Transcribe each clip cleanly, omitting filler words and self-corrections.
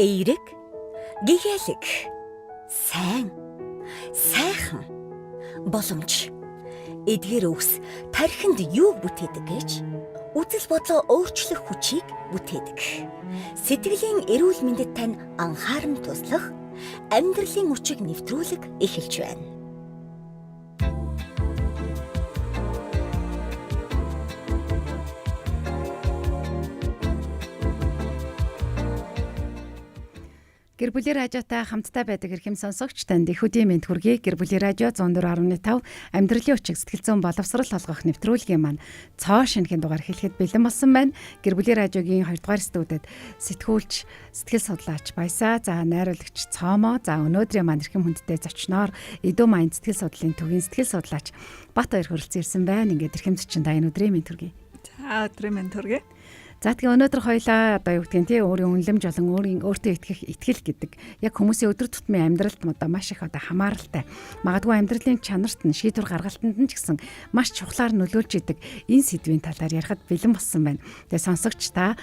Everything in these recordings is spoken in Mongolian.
Эерэг, гэгээлэг, сайн, сайхан, боломж. Эдгээр үгс тархинд юу бүтээдэг гэж үзэл бодлоо өөрчлөх хүчийг бүтээдэг. Сэтгэлийн эрүүл мэндэд тань анхааран туслах амьдралын үчиг нэвтрүүлэг эхэлж байна. Гэр бүлийн радиотай хамтдаа байдаг эрхэм сонсогч танд их үдийн мэнд хүргэе. Гэр бүлийн радио 104.5 амьдралын өчиг сэтгэл зүйн боловсрал олгох нэвтрүүлгийн маань цоо шинэхэн дугаар хэлэхэд бэлэн болсон байна. Гэр бүлийн радиогийн 2 дугаар студид сэтгүүлч, сэтгэл судлаач Баясаа, за найруулагч Цоомоо, за өнөөдрийн маань эрхэм хүндтэй зочноор Эдүү Майн сэтгэл судлалын төвийн сэтгэл судлаач Бат хоёр хүрэлцэн ирсэн байна. Ингээд эрхэм зочин та энэ өдрийн мэнд хүргэе. За өдрийн мэнд хүргэе. За тэгээ өнөөдөр хоёлаа одоо юу гэдгийг тий өөрийн үнэлэмж болон өөрийн өөртөө итгэх итгэл гэдэг яг хүмүүсийн өдөр тутмын амьдралд одоо маш их одоо хамааралтай. Магадгүй амьдралын чанарт нь шийдвэр гаргалтанд нь ч гэсэн маш чухлаар нөлөөлж идэг энэ сэдвийн талаар ярихад бэлэн болсон байна. Тэгээ сонсогч та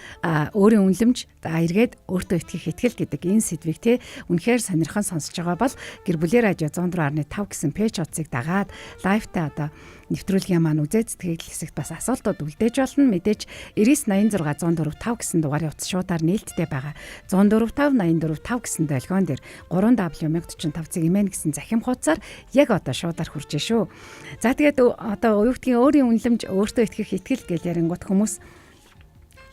өөрийн үнэлэмж за эргээд өөртөө итгэх итгэл гэдэг энэ сэдвийг тий үнэхээр сонирхон сонсож байгаа бол гэр бүлийн радио 104.5 гэсэн пэйж утсыг дагаад лайвтай одоо нэвтрүүлгийн маань үзээ сэтгэл хэсэгт бас асуултууд үлдээж болно. Мэдээж 99 86 104 5 гэсэн дугаарын утас шуудаар нээлттэй байгаа. 104 5 84 5 гэсэн долгион дээр 3W 1045 цэг имэн гэсэн захим хуудасаар яг одоо шуудаар хүрч шүү. За тэгээд одоо оюутгийн өөрийн үнэлэмж өөртөө итгэх итгэл гэл ярингууд хүмүүс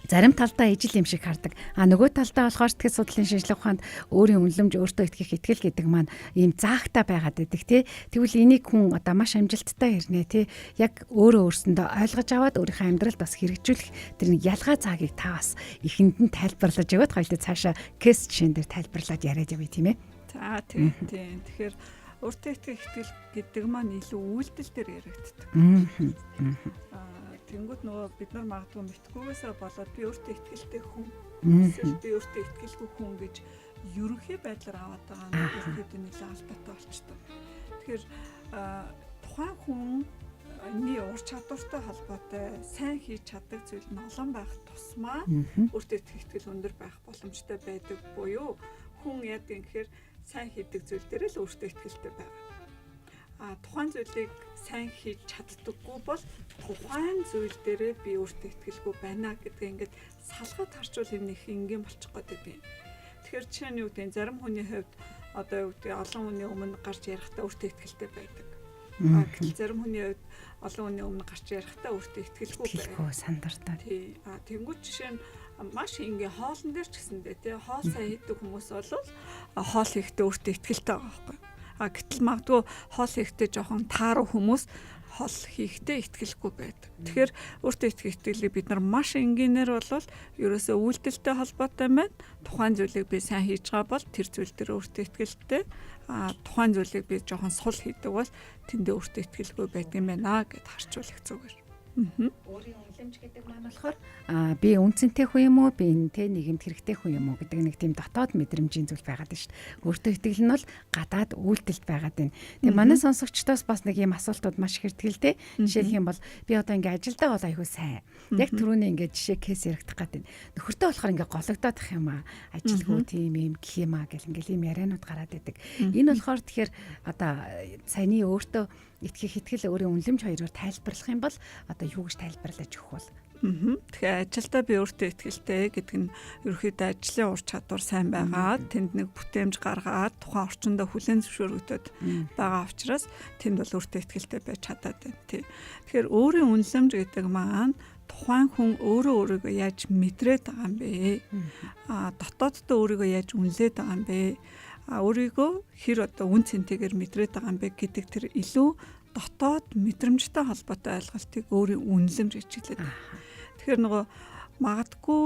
зарим талдаа ижил юм шиг хардаг. А нөгөө талдаа болохоор сэтгэл судлалын шинжилгээ ухаанд өөрийн үнэлэмж өөртөө итгэх итгэл гэдэг маань ийм заагтай байгаад байдаг тий. Тэгвэл энийг хүн одоо маш амжилттай хэрнээ тий. Яг өөрөө өөрсөндөө ойлгож аваад өөрийнхөө амьдралд бас хэрэгжүүлэх тэр нэг ялгаа заагийг та бас эхэнд нь тайлбарлаж өгөөд хоёлоо цаашаа кейс жишээн дээр тайлбарлаад яриад явъя тийм ээ. За тий тий. Тэгэхээр өөртөө итгэх итгэл гэдэг маань илүү үйлдэл дээр яригддаг. Тэнгүүд нөгөө бид нар магадгүй мэдхгүйгээсээ болоод би өөртөө итгэлтэй хүн эсвэл би өөртөө итгэлгүй хүн гэж ерөнхий байдлаар аваад байгаа нь ерөнхийдөө нэлээд алдаатай болчтой. Тэгэхээр тухайн хүний ур чадвартай холбоотой сайн хийж чаддаг зүйл нь олон байх тусмаа өөртөө итгэх итгэл өндөр байх боломжтой байдаг буюу хүн яадаг юм гэхээр сайн хийдэг зүйл дээр л өөртөө итгэлтэй байгаа. А тухайн зүйлийг сайн хийж чаддаггүй бол тухайн зүйл дээрээ би өөртөө итгэлгүй байна гэдгээ ингээд салгаад харчвал энэ их энгийн болчих гээд байдаг юм. Тэгэхээр жишээ нь юу гэдэг зарим хүний хувьд одоо юу гэдэг олон хүний өмнө гарч ярихдаа өөртөө итгэлтэй байдаг. А гэтэл зарим хүний хувьд олон хүний өмнө гарч ярихдаа өөртөө итгэлгүй байдаг. Сандартай. Тий. А тэнгуү жишээ нь маш энгийн хоолн дээр ч гэсэндээ тий хоол сайн хийдэг хүмүүс бол хоол хийхдээ өөртөө итгэлтэй байгаа байхгүй. А гэтэл магадгүй хоол хийхдээ жоохон тааруу хүмүүс хоол хийхдээ итгэлгүй байдаг. Тэгэхээр өөртөө итгэх итгэлийг бид нар маш энгийнээр бол ерөөсөө үйлдэлтэй холбоотой байна. Тухайн зүйлийг би сайн хийж байгаа бол тэр зүйл дээр өөртөө итгэлтэй. А тухайн зүйлийг би жоохон сул хийдэг бол тэндээ өөртөө итгэлгүй байдаг юм байна гэд харчвал их зүгээр. Өөрийн үнэлэмж гэдэг маань болохоор би үнцэнтэй хүн юм уу, би энэтэй нийгэмд хэрэгтэй хүн юм уу гэдэг нэг тийм дотоод мэдрэмжийн зүйл байгаад байна шүү дээ. Өөртөө итгэл нь бол гадаад үйлдэлд байгаад байна. Тэгээ манай сонсогчдоос бас нэг юм асуултууд маш их ирдэг л дээ. Жишээлх юм бол би одоо ингээ ажилдаа бол айгүй сайн. Яг түрүүний ингээ жишээ кейс яригдах гэдэг. Нөхөртөө болохоор ингээ гологдоод ах юм аа. Ажилгүй тийм юм гэх юм аа гэл ингээл ийм яриануд гараад идэг. Энэ болохоор тэгэхээр одоо саяны өөртөө итгэх итгэл өөрийн үнэлэмж хоёроор тайлбарлах юм бол одоо юу гэж тайлбарлаж өгөх вэ? Тэгэхээр ажилдаа би өөртөө итгэлтэй гэдэг нь ерөнхийдөө ажлын ур чадвар сайн байгаа. Тэнд нэг бүтээмж гаргаад тухайн орчиндөө хүлээн зөвшөөрөгдөд байгаа учраас тэнд бол өөртөө итгэлтэй байж чадаад байна. Тий. Тэгэхээр өөрийн үнэлэмж гэдэг маань тухайн хүн өөрөө өөрийгөө яаж мэдрээд байгаа юм бэ? А дотооддоо өөрийгөө яаж үнэлээд байгаа юм бэ? А өөрийгөө хэр одоо үн цэнтэйгээр мэдрээд байгаа юм бэ гэдэг тэр илүү дотоод мэдрэмжтэй холбоотой ойлголтыг өөрийн үнэлэмж гэж хэлээд. Тэгэхээр нөгөө магадгүй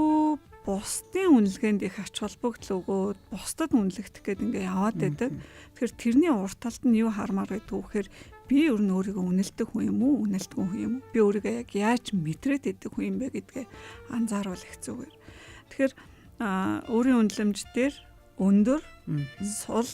бусдын үнэлгээнд их ач холбогдол өгөөд бусдад үнэлэгдэх гээд ингээ яваад байдаг. Тэгэхээр тэрний урт талд нь юу хармаар байдаг вэ гэхээр би ер нь өөрийгөө үнэлдэг хүн юм уу, үнэлдэггүй хүн юм уу? Би өөрийгөө яг яаж мэдрээд идэг хүн юм бэ гэдгээ анзааруул их зүгээр. Тэгэхээр өөрийн үнэлэмж дээр өндөр, сул,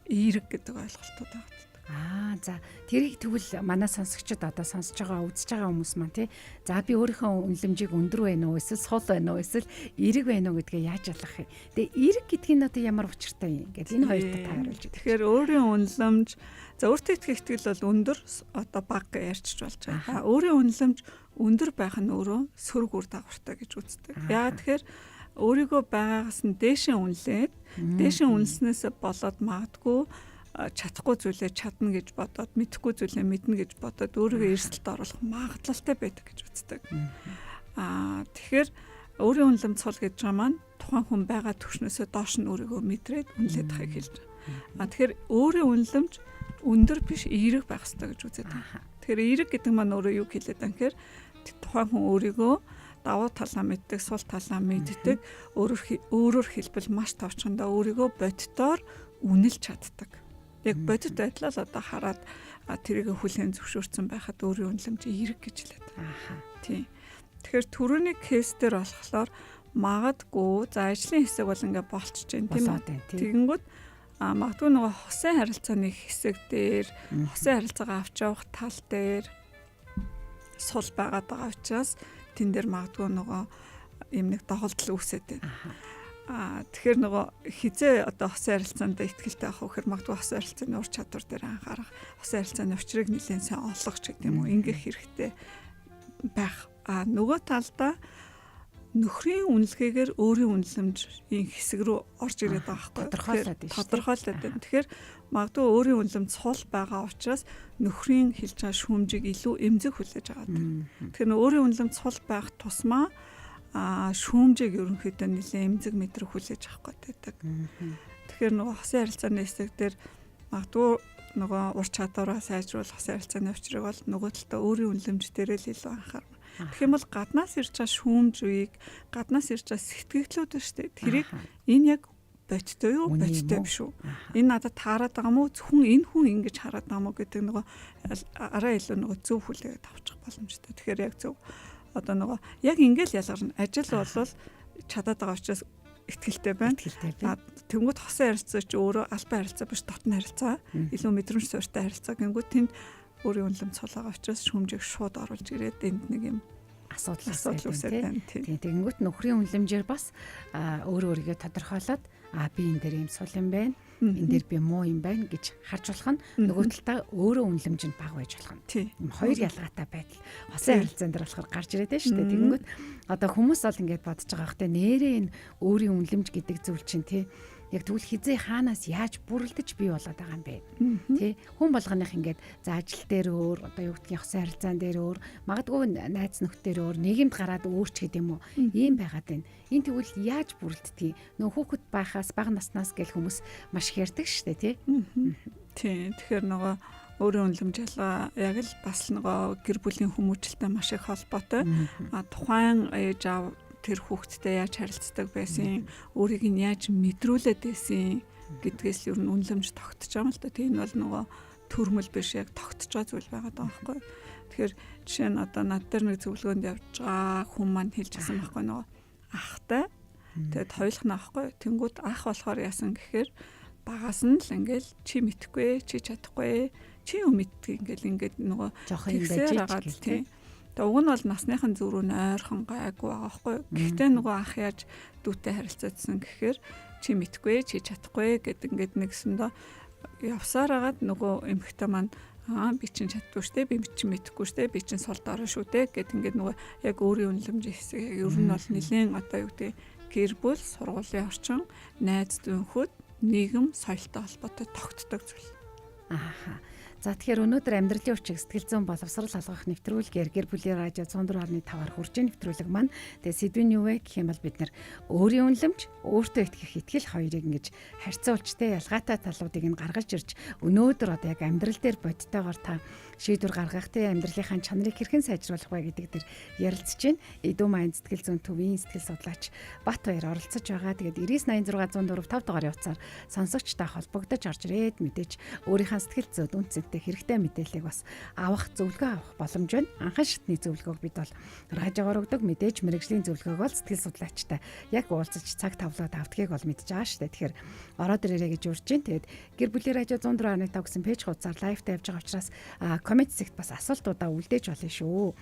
эерэг гэдэг ойлголтууд байгаа. Аа за, тэрийг тэгвэл манай сонсогчид, одоо сонсож байгаа, үзэж байгаа хүмүүс маань, тий. За, би өөрийнхөө үнэлэмжийг өндөр байна уу, эсвэл сул байна уу, эсвэл эерэг байна уу гэдгээ яаж ялгах юм? Тэгээ эерэг гэдгийг нь одоо ямар учиртай юм? Ингээд энэ хоёрт та хариулж өгөөч. Тэгэхээр өөрийн үнэлэмж, за, өөртөө итгэх итгэл бол өндөр, одоо бага ярьчих болж байгаа. Өөрийн үнэлэмж өндөр байх нь өөрөө сөрөг үр дагавартай гэж үздэг. Яагаад тэгэхээр өөрийгөө байгаагаас нь дээшээ үнэлээд, дээшээ үнэлснээс болоод магадгүй чадахгүй зүйлээ чадна гэж бодоод, мэдэхгүй зүйлээ мэднэ гэж бодоод өөрийгөө эрсдэлд оруулах магадлалтай байдаг гэж үздэг. Тэгэхээр өөрийн үнэлэмж сул гэж байгаа маань тухайн хүн байгаа түвшнээсээ доош нь өөрийгөө мэдрээд үнэлээд байхыг хэлж байгаа. Тэгэхээр өөрийн үнэлэмж өндөр биш, эерэг байх ёстой гэж үздэг. Тэгэхээр эерэг гэдэг маань өөрөө юу хэлээд байгаа гэхээр тухайн хүн өөрийгөө давуу талаа мэддэг, сул талаа мэддэг, өөрөөр хэлбэл маш товчхондоо өөрийгөө бодитоор үнэлж чаддаг. Яг бодит байдлаа л одоо хараад тэрийг хүлээн зөвшөөрсөн байхад өөрийн үнэлэмж эерэг гэж хэлээд. Тийм. Тэгэхээр түрүүний case дээр болохоор магадгүй, за, ажлын хэсэг бол ингээ болчихж байна, тийм үү? Тэгэнгүүт магадгүй нөгөө хосын харилцааны хэсэг дээр, хосын харилцаагаа авч явах тал дээр сул байгаад байгаа учраас тэн дээр магадгүй нөгөө юм нэг доголдол үүсээд байна. Тэгэхээр нөгөө хэзээ одоо хосын харилцаанд итгэлтэй авах гэхээр магадгүй хосын харилцааны ур чадвар дээр анхаарах, хосын харилцааны учрыг нэлээд сайн олох ч гэдэг юм уу, ингэх хэрэгтэй байх. Нөгөө талдаа нөхрийн үнэлгээгээр өөрийн үнэлэмжийн хэсэг рүү орж ирээд байгаа байхгүй. Тодорхойлоод байна. Тодорхойлоод байна. Тэгэхээр магадгүй өөрийн үнэлэмж сул байгаа учраас нөхрийн хэлж байгаа шүүмжийг илүү эмзэг хүлээж аваад. Тэгэхээр өөрийн үнэлэмж сул байх тусмаа шүүмжийг ерөнхийдөө нэлээд эмзэг мэдрэг хүлээж авах гэдэг. Тэгэхээр нөгөө хосын харилцааны хэсэг дээр магадгүй нөгөө ур чадвараа сайжруулах, хосын харилцааны учрыг бол нөгөө талдаа өөрийн үнэлэмж дээрээ л илүү анхаарна. Тэгэх юм бол гаднаас ирж байгаа шүүмжийг, гаднаас ирж байгаа сэтгэгдлүүд ба штэ. Тэрийг энэ яг бодиттой юу, бодиттой биш үү? Энэ надад таарад байгаа мó? Зөвхөн энэ хүн ингэж хараад байгаа мó гэдэг нөгөө арай илүү нөгөө зөв хүлээгээд авчих боломжтой. Тэгэхээр яг зөв одоо нөгөө яг ингээл ялгарна. Ажил бол чадаад байгаа учраас итгэлтэй байна. Тэнгүүд хосын харилцаа чи өөрөө албан харилцаа биш, дотны харилцаа, илүү мэдрэмж суурьтай харилцаа гэнгүүт тэнд өөрийн үнэлэмж сул байгаа учраас шүүмжийг шууд оруулж ирээд энд нэг юм асуудал үүсээд байна. Тийм, тэгэнгүүт нөхрийн үнэлэмжээр бас өөрөө өөрийгөө тодорхойлоод, би энэ дээр юм сул юм байна. Энэ дээр би муу юм байна гэж харж болох нь, нөгөө талдаа өөрөө үнэлэмж нь бага байж болох нь. Юм хоёр ялгаатай байдал хосын харилцаан дээр болохоор гарч ирээд байна шүү дээ. Тэгэнгүүт одоо хүмүүс бол ингэж бодож байгаа бах те, нэрээ энэ өөрийн үнэлэмж гэдэг зүйл чинь, тий, яг тэгвэл хэзээ хаанаас яаж бүрэлдэж бий болоод байгаа юм бэ? Тэ, хүн болгоных ингээд, за, ажил дээр өөр, одоо юу гэдгийг, хосын харилцаан дээр өөр, магадгүй найз нөхд дээр өөр, нийгэмд гараад өөр ч гэдэг юм уу. Ийм байгаад байна. Энэ тэгвэл яаж бүрэлддэг? Нөө хүүхэд байхаас, бага наснаас гэл хүмүүс маш их ярьдаг шүү дээ, тий? Тийм. Тэгэхээр нөгөө өөрийн үнэлэмж ялгаа яг л бас нөгөө гэр бүлийн хүмүүжлэлтэй маш их холбоотой. Тухайн ээж аав тэр хүүхэдтэй яаж харилцдаг байсан, өөрийг нь яаж мэдрүүлээд байсан гэдгээс л ер нь үнэлэмж тогтож байгаа юм л та. Тийм, энэ бол нөгөө төрмөл биш, яг тогтож байгаа зүйл байгаа даа байхгүй. Тэгэхээр жишээ нь одоо над дээр нэг зөвлөгөөнд явж байгаа хүн маань хэлж байсан байхгүй, нөгөө ахтай. Тэгээд хоёулах нь аахгүй. Тэнгүүд ах болохоор яасан гэхээр багаас нь л ингээл чи мэдэхгүй, чи чадахгүй, чи юу мэддэг ингээл ингээд нөгөө жоохон юм байж агаад, тийм. Тэгээ уг нь бол насныхын зүрүү нь ойрхон гайгүй байгаа байхгүй. Гэхдээ нөгөө ах яаж дүүтэй харилцаадсан гэхээр чи мэдхгүй, чи чадахгүй гэдэг ингээд нэгсэндээ явсаар агаад нөгөө эмэгтэй маань би чинь чаддгүй штэ, би чинь мэдэхгүй штэ, би чинь сул дорой шүү дээ гэд ингээд нөгөө яг өөрийн үнэлэмжийн хэсэг яг ер нь бол нэлээд одоо юу гэдэг, гэр бүл, сургуулийн орчин, найз нөхөд, нийгэм, соёлтой холбоотой тогтдог зүйл. Ааха. За, тэгэхээр өнөөдөр амьдралын учиг сэтгэл зүйн боловсрал олгох нэвтрүүлгээр гэр бүлийн радио 104.5-аар хүрч нэвтрүүлэг маань. Тэгээ сэдв нь юу вэ гэх юм бол бид нэр өөрийн үнэлэмж, өөртөө итгэх итгэл хоёрыг ингэж харьцуулж, те, ялгаатай талуудыг нь гаргаж ирж, өнөөдөр одоо яг амьдрал дээр бодтойгоор та шийдвэр гаргах, тий, амьдралынхаа чанарыг хэрхэн сайжруулах вэ гэдэг дээр ярилцж байна. Эдүү маань сэтгэл зүйн төвийн сэтгэл судлаач Батбаяр оролцож байгаа. Тэгээд 9986 104 5 дугаарын утсаар сонсогчтой холбогдож орж ирээд мэдээж өөрийнхөө сэтгэл зүйд үн цэнтэй хэрэгтэй мэдээллийг бас авах, зөвлөгөө авах боломж байна. Анхан шатны зөвлөгөөг бид бол радиогоор өгдөг. Мэдээж мэргэжлийн зөвлөгөөг бол сэтгэл судлаачтай яг уулзаж цаг тавлаад авдгийг бол мэдж байгаа шүү дээ. Тэгэхээр ороод ирээрэй гэж урьж байна. Тэгээд гэр бүлийн радио 104.5 гэсэн пэйж хуудасаар live-тай явж байгаа учраас comment хэсэгт бас асуултуудаа үлдээж болно шүү.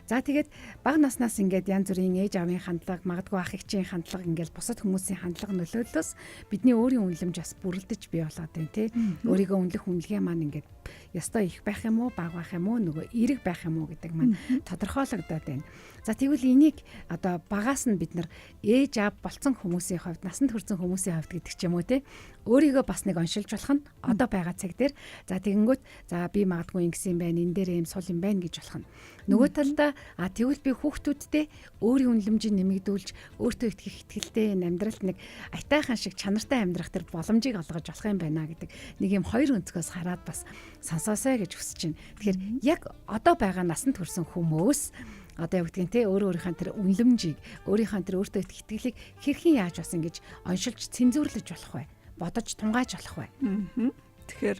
За, тэгээд бага наснаас ингээд янз бүрийн ээж аавын хандлага, магадгүй ах эгчийн хандлага, ингээд бусад хүмүүсийн хандлага нөлөөллөөс бидний өөрийн үнэлэмж бас бүрэлдэж бий болоод байна, тий. Өөрийгөө үнэлэх үнэлгээ маань ингээд ёстой их байх юм уу, бага байх юм уу, нөгөө эерэг байх юм уу гэдэг маань тодорхойлогдоод байна. За, тэгвэл энийг одоо багаас нь бид нар ээж аав болцсон хүмүүсийн хувьд, насанд хүрсэн хүмүүсийн хувьд гэдэг ч юм уу, тий, өөрийгөө бас нэг оншилж болох нь одоо байгаа цаг дээр, за, тэгэнгүүт, за, би магадгүй ингэсэн юм байна, энэ дээр ийм сул юм байна гэж болох нь. Нөгөө талдаа, а тэгвэл би хүүхдүүдтэй өөрийн үнэлэмжийг нэмэгдүүлж, өөртөө итгэх итгэлтэй энэ амьдралд нэг аятайхан шиг чанартай амьдрах тэр боломжийг олгож болох юм байна гэдэг нэг юм хоёр өнцгөөс хараад бас сонсоосой гэж хүсэж байна. Тэгэхээр яг одоо байгаа насанд хүрсэн хүмүүс одоо юу гэдгийг те, өөрөө өөрийнхөө тэр үнэлэмжийг, өөрийнхөө тэр өөртөө итгэх итгэлийг хэрхэн яаж бас ингэж оншилж цензуурлаж болох вэ? Бодож тунгааж болох вэ? Тэгэхээр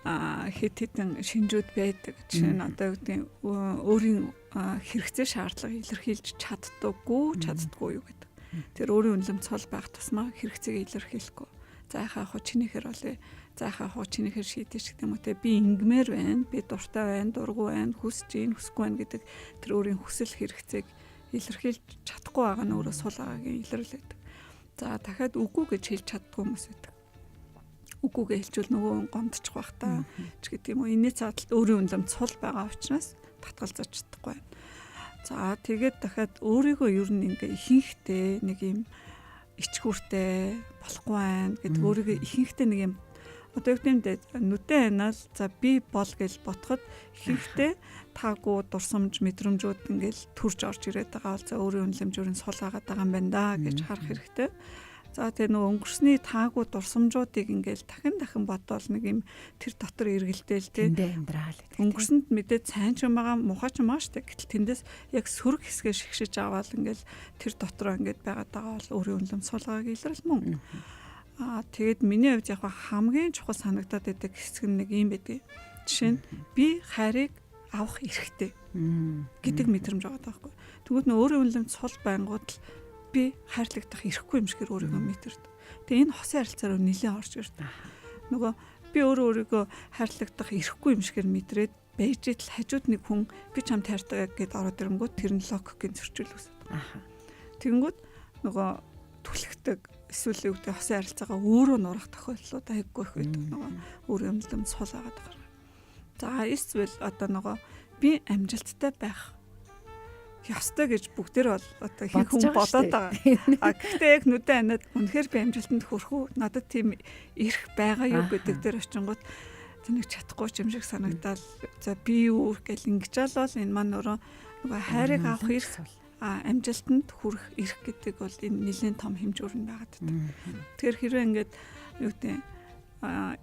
хэд хэдэн шинжүүд байдаг. Жишээ нь, одоо юу гэдгийг, өөрийн хэрэгцээ шаардлага илэрхийлж чаддаггүй юу гэдэг. Тэр өөрийн үнэлэмж цол байх тусмаа хэрэгцээг илэрхийлэхгүй. За, яхаа хуу чинийхэр болъё. За, яхаа хуу чинийхэр шийдэж гэдэг юм уу те. Би ингэмээр байна, би дуртай байна, дургүй байна, хүсэж гин, хүсэхгүй байна гэдэг тэр өөрийн хүсэл хэрэгцээг илэрхийлж чадахгүй байгаа нь өөрөө сул байгаагийн илэрлэл байдаг. За, дахиад үгүй гэж хэлж чаддгүй хүмүүс байдаг. Үгүйгээ хэлчихвэл нөгөө хүн гомдчих бах та ч гэдэг юм уу. Энэний цаадалд өөрийн үнэлэмж сул байгаа учраас татгалзаж чадахгүй байна. За, тэгээд дахиад өөрийгөө ер нь ингээ ихэнхдээ нэг юм ичгүүртэй болохгүй байна гэдэг, өөрийгөө ихэнхдээ нэг юм одоо юу гэдэг нүдэн анаал, за, би бол гэж ботход ихэнхдээ таагүй дурсамж мэдрэмжүүд ингээл төрж орж ирээд байгаа бол, за, өөрийн үнэлэмж өөрийн сул агаад байгаа юм байна да гэж харах хэрэгтэй. За, тэгээ нөгөө өнгөрсний таагүй дурсамжуудыг ингээл дахин дахин бодоол нэг юм тэр дотор эргэлдээл тий. Тэндээ амьдрал гэдэг. Өнгөрсөнд мэдээ сайн ч юм байгаа, муухай ч юм аа штэ. Гэтэл тэндээс яг сөрөг хэсгээ шигшиж аваад ингээл тэр дотроо ингээд байгаад байгаа бол өөрийн үнэлэмж сулгааг илрэл мөн. Тэгээд миний хувьд яг хамгийн чухал санагдаад байдаг хэсэг нь нэг юм байдаг. Жишээ нь, би хайрыг авах эрхтэй гэдэг мэдрэмж байгаа байхгүй. Тэгвэл нөө өөрийн үнэлэмж сул байнгут л би хайрлагдах эрхгүй юм шигээр өөрийгөө мэдэрдэг. Тэгээ энэ хосын харилцаа руу нэлээд орж ирдэг. Нөгөө би өөрөө өөрийгөө хайрлагдах эрхгүй юм шигээр мэдрээд байж итл хажууд нэг хүн би чамд хайртай гэдээ ороод ирэнгүүт тэр нь логикийн зөрчил үүсдэг. Тэгэнгүүт нөгөө түлхдэг эсвэл юу гэдэг хосын харилцаагаа өөрөө нурах тохиолдлууд айгүй их байдаг. Нөгөө өөр юм сул байгаад байгаа. За, эсвэл одоо нөгөө би амжилттай байх ёстой гэж бүгдээр бол одоо их хүн бодоод байгаа. А гэхдээ яг нүдэн анаад үнэхээр би амжилтанд хүрэх үү? Надад тийм эрх байгаа юу гэдэг дээр очингууд нэг чадахгүй ч юм шиг санагдаал, за, би юу гэл ингэж л бол энэ маань өөрөө нөгөө хайрыг авах эрх, амжилтанд хүрэх эрх гэдэг бол энэ нэлээд том хэмжүүр нь байгаад байна. Тэгэхээр хэрвээ ингээд юу гэдэг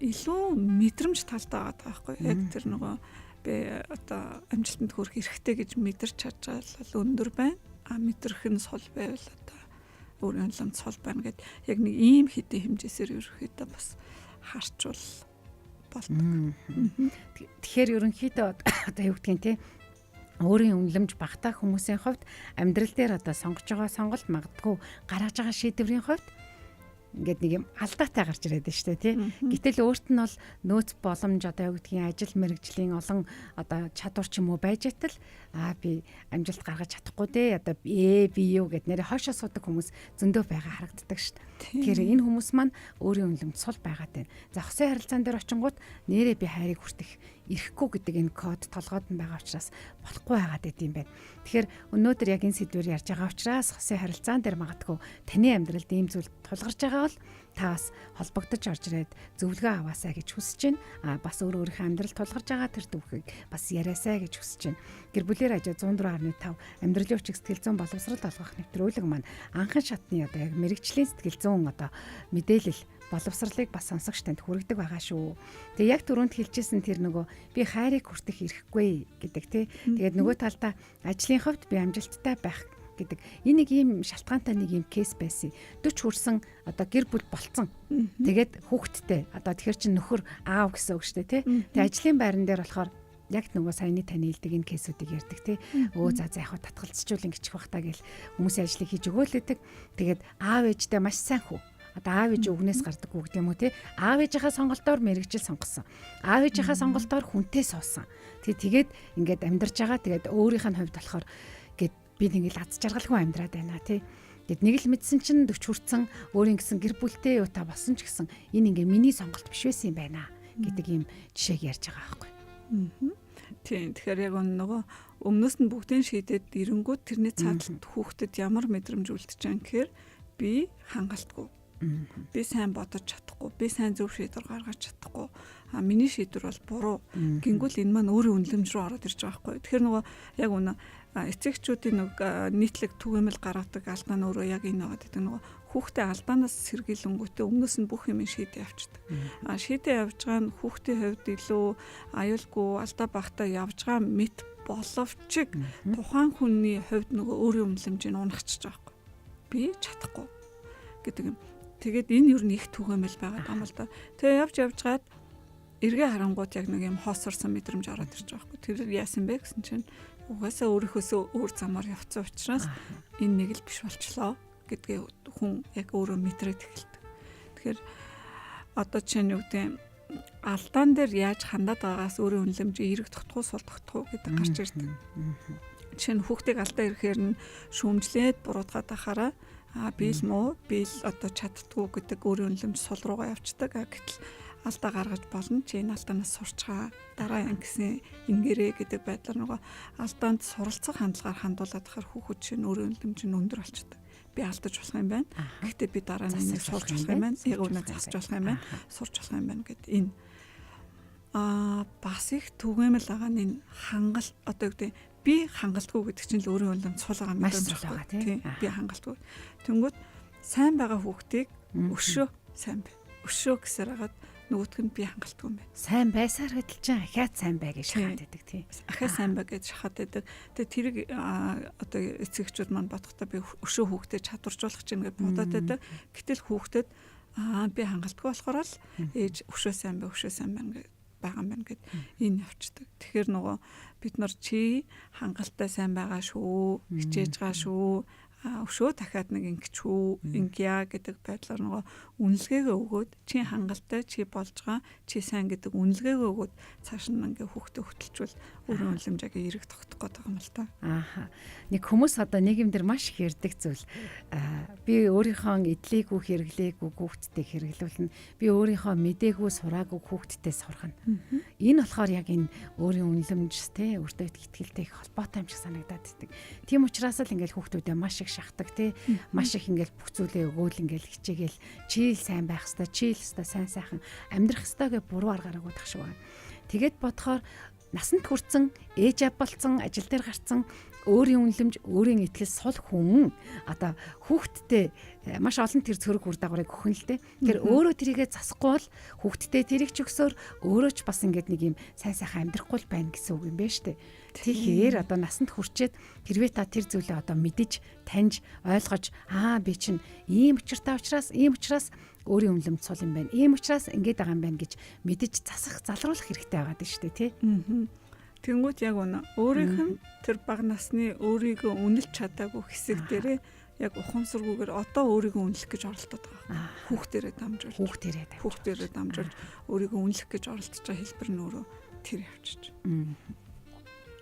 илүү мэдрэмж талтай байгаа байхгүй, яг тэр нөгөө би одоо амжилтанд хүрэх эрхтэй гэж мэдэрч чадж байгаа бол өндөр байна. А мэдрэх нь сул байвал одоо өөрийн үнэлэмж сул байна гэд яг нэг ийм хэдийн хэмжээсээр ерөөхдөө бас харчвал болдог. Тэгэхээр ерөнхийдөө одоо юу гэдгийг те, өөрийн үнэлэмж багтаа хүмүүсийн хувьд амьдрал дээр одоо сонгож байгаа сонголт, магадгүй гаргаж байгаа шийдвэрийн хувьд ингээд нэг юм алдаатай гарч ирээд байна шүү дээ, тий. Гэтэл өөрт нь бол нөөц боломж, одоо юу гэдгийг, ажил мэргэжлийн олон одоо чадвар ч юм уу байж атал би амжилт гаргаж чадахгүй дээ. Одоо би юу гэд нэрээ хойшоо суудаг хүмүүс зөндөө байгаа харагддаг шүү дээ. Тэгэхээр энэ хүмүүс маань өөрийн үнэлэмж сул байгаад байна. За, хосын харилцаан дээр очингууд нэрээ би хайрыг хүртэх эрхгүй гэдэг энэ код толгойд нь байгаа учраас болохгүй байгаад байт юм байна. Тэгэхээр өнөөдөр яг энэ сэдвээр ярьж байгаа учраас хосын харилцаан дээр магадгүй таны амьдралд ийм зүйл тулгарч байгаа бол та бас холбогдож орж ирээд зөвлөгөө аваасай гэж хүсэж байна. А бас өөр өөрийнхөө амьдрал тулгарч байгаа тэр түүхийг бас яриасай гэж хүсэж байна. Гэр бүлийн радио 104.5 амьдралын хүчийг сэтгэл зүйн боловсрол олгох нэвтрүүлэг маань анхан шатны одоо яг мэрэгжлийн сэтгэл зүйн одоо мэдээлэл боловсролыг бас сонсогч танд хүргэдэг байгаа шүү. Тэгээ яг түрүүнд хэлжсэн тэр нөгөө би хайрыг хүртэх эрхгүй гэдэг тий. Тэгээд нөгөө талдаа ажлын хувьд би амжилттай байх гэдэг. Энэ нэг ийм шалтгаантай нэг ийм кейс байсан. 40 хүрсэн одоо гэр бүл болцсон. Тэгээд хүүхэдтэй. Одоо тэгэхэр чин нөхөр аав гэсэн үг шүү дээ тий. Тэгээд ажлын байран дээр болохоор яг нөгөө саяны таны хэлдэг энэ кейсүүдийг ярьдаг тий. Өө за за яг татгалзчул ингэчих бах та гэл хүмүүсийн ажлыг хийж өгөөлөдөг. Тэгээд аав ээжтэй маш сайн хүү. Одоо аав ээж өгнөөс гардаг үг гэдэм үү тий. Аав ээжийнхээ сонголтоор мэрэгжил сонгосон. Аав ээжийнхээ сонголтоор хүнтэй суусан. Тий, тэгээд ингээд амьдарч байгаа. Тэгээд өөрийнх нь хувьд болохоор гээд би нэг л аз жаргалгүй амьдраад байна тий. Тэгэд нэг л мэдсэн чинь 40 хүрсэн өөрийн гэсэн гэр бүлтэй юута болсон ч гэсэн энэ ингээ миний сонголт биш байсан юм байна гэдэг ийм жишээг ярьж байгаа байхгүй. Тийм. Тэгэхээр яг нөгөө өмнөөс нь бүгдийн шийдээд ирэнгүүт тэрний цааталт хүүхдэд ямар мэдрэмж үлдэж байгаа гэхээр би хангалтгүй. Би сайн бодож чадахгүй, би сайн зөв шийдвэр гаргаж чадахгүй. А миний шийдвэр бол буруу. Гингүүл энэ маань өөрийн үнэлэмж рүү ороод ирж байгаа байхгүй. Тэгэхээр нөгөө яг үнэ эцэгчүүдийн нэг нийтлэг түгээмэл гаргадаг алдаа нь өөрөө яг энэ байгаа гэдэг нөгөө хүүхдээ алдаанаас сэргийлэнгүүтээ өмнөөс нь бүх юм шийдээ явчихдаг. А шийдээ явж байгаа нь хүүхдийн хувьд илүү аюулгүй алдаа багтаа явж байгаа мэт боловч тухайн хүний хувьд нөгөө өөрийн үнэлэмжийг унахчих байгаа байхгүй. Би чадахгүй гэдэг юм. Тэгээд энэ юу нэг түгээмэл байгаа юм л да. Тэгээ явж явжгаад эргээ харангуут яг нэг юм хоосорсон мэдрэмж ороод ирж байгаа байхгүй. Тэр яасан бэ гэсэн чинь угаасаа өөрийнхөөсөө өөр замаар явцсан учраас энэ нэг л биш болчлоо гэдгээ хүн яг өөрөө мэдрээд эхэлдэг. Тэгэхээр одоо чинь юу гэдэг алдаан дээр яаж хандаад байгаагаас өөрийн үнэлэмжийг эерэг тогтхуу сул тогтхуу гэдэг гарч ирдэг. Жишээ нь хүүхдийг алдаа ирэхээр нь шүүмжлээд буруутгаад ахаараа а би л муу, би л одоо чаддгүй гэдэг өөрийн үнэлэмж сул руугаа явцдаг. А гэтэл алдаа гаргаж болно. Чи энэ алдаанаас сурчгаа. Дараа ингэсэн ингээрээ гэдэг байдлаар нөгөө алдаанд суралцах хандлагаар хандуулаад ахаар хүүхэд чинь өөрийн үнэлэмж нь өндөр болчдөг. Би алдаж болох юм байна. Гэхдээ би дараа нь энийг сурч болох юм байна. Яг үнэ засч болох юм байна. Сурч болох юм байна гэд энэ бас их түгээмэл байгаа нь энэ хангалт одоо юу гэдэг би хангалтгүй гэдэг чинь л өөрийн үнэлэмж сул байгаа мэдрэмж байгаа тийм. Би хангалтгүй. Тэнгүүт сайн байгаа хүүхдийг өшөө сайн бай. Өшөө гэсээр хагаад нөгөөх нь би хангалтгүй юм байна. Сайн байсаар хөдөл чинь ахиад сайн бай гэж шахаад байдаг тий. Ахиад сайн бай гэж шахаад байдаг. Тэгээ тэрийг одоо эцэгчүүд маань бодохдоо би өшөө хүүхдэд чадваржуулах чинь гэж бодоод байдаг. Гэтэл хүүхдэд би хангалтгүй болохоор л ээж өшөө сайн бай, өшөө сайн байна гэж байгаа юм байна гэд энэ явцдаг. Тэгэхээр нөгөө бид нар чи хангалттай сайн байгаа шүү, хичээж байгаа шүү, өшөө дахиад нэг ингэчүү, ингэя гэдэг байдлаар нөгөө үнэлгээгээ өгөөд чи хангалттай, чи болж байгаа, чи сайн гэдэг үнэлгээгээ өгөөд цааш нь ингээ хүүхдээ хөтөлчвөл өөрийн үнэлэмжээ эерэг тогтох гээд байгаа юм л та. Ааха. Нэг хүмүүс одоо нийгэмдэр маш их ярьдаг зүйл би өөрийнхөө эдлээгүй хэрэглээгүй хүүхдтэй хэрэглүүлнэ. Би өөрийнхөө мдээгүй сураагүй хүүхдтэй сургана. Энэ болохоор яг энэ өөрийн үнэлэмж те өөртөө итгэлтэй их холбоотой юм шиг санагдаад байдаг. Тийм учраас л ингээл хүүхдүүдэд маш их шахдаг те маш их ингээл бүх зүйлээ өгөөл ингээл хичээгээл чи л сайн байх хэвээр чи л хэвээр сайн сайхан амьдрах хэвээр гэж буруу аргаараагүй тах шиг байна. Тэгээд бодохоор насанд хүрсэн, ээж аав болцсон, ажил дээр гарцсан өөрийн үнэлэмж, өөрийн итгэл сул хүн одоо хүүхдтэй маш олон тэр цөрөг үр дагаврыг өгөх нь л дээ. Тэгэхээр өөрөө тэрийгэ засахгүй бол хүүхдтэй тэрийг ч өгсөөр өөрөө ч бас ингээд нэг юм сайн сайхан амьдрахгүй л байна гэсэн үг юм байна шүү дээ. Тэгэхээр одоо насанд хүрчээд хэрвээ та тэр зүйлээ одоо мэдэж, таньж, ойлгож аа би чинь ийм учиртай учраас, ийм учраас өөрийн үнэлэмж сул юм байна. Ийм учраас ингэж байгаа юм байна гэж мэдэж засах, залруулах хэрэгтэй байгаа дээ шүү дээ, тий. Тэнгүүт яг үнэ өөрийнх нь тэр бага насны өөрийгөө үнэлж чадаагүй хэсэг дээрээ яг ухамсаргүйгээр одоо өөрийгөө үнэлэх гэж оролдоод байгаа. Хүүхдэрээ дамжуулж. Хүүхдэрээ дамжуулж өөрийгөө үнэлэх гэж оролдож байгаа хэлбэр нь өөрөө тэр явчих.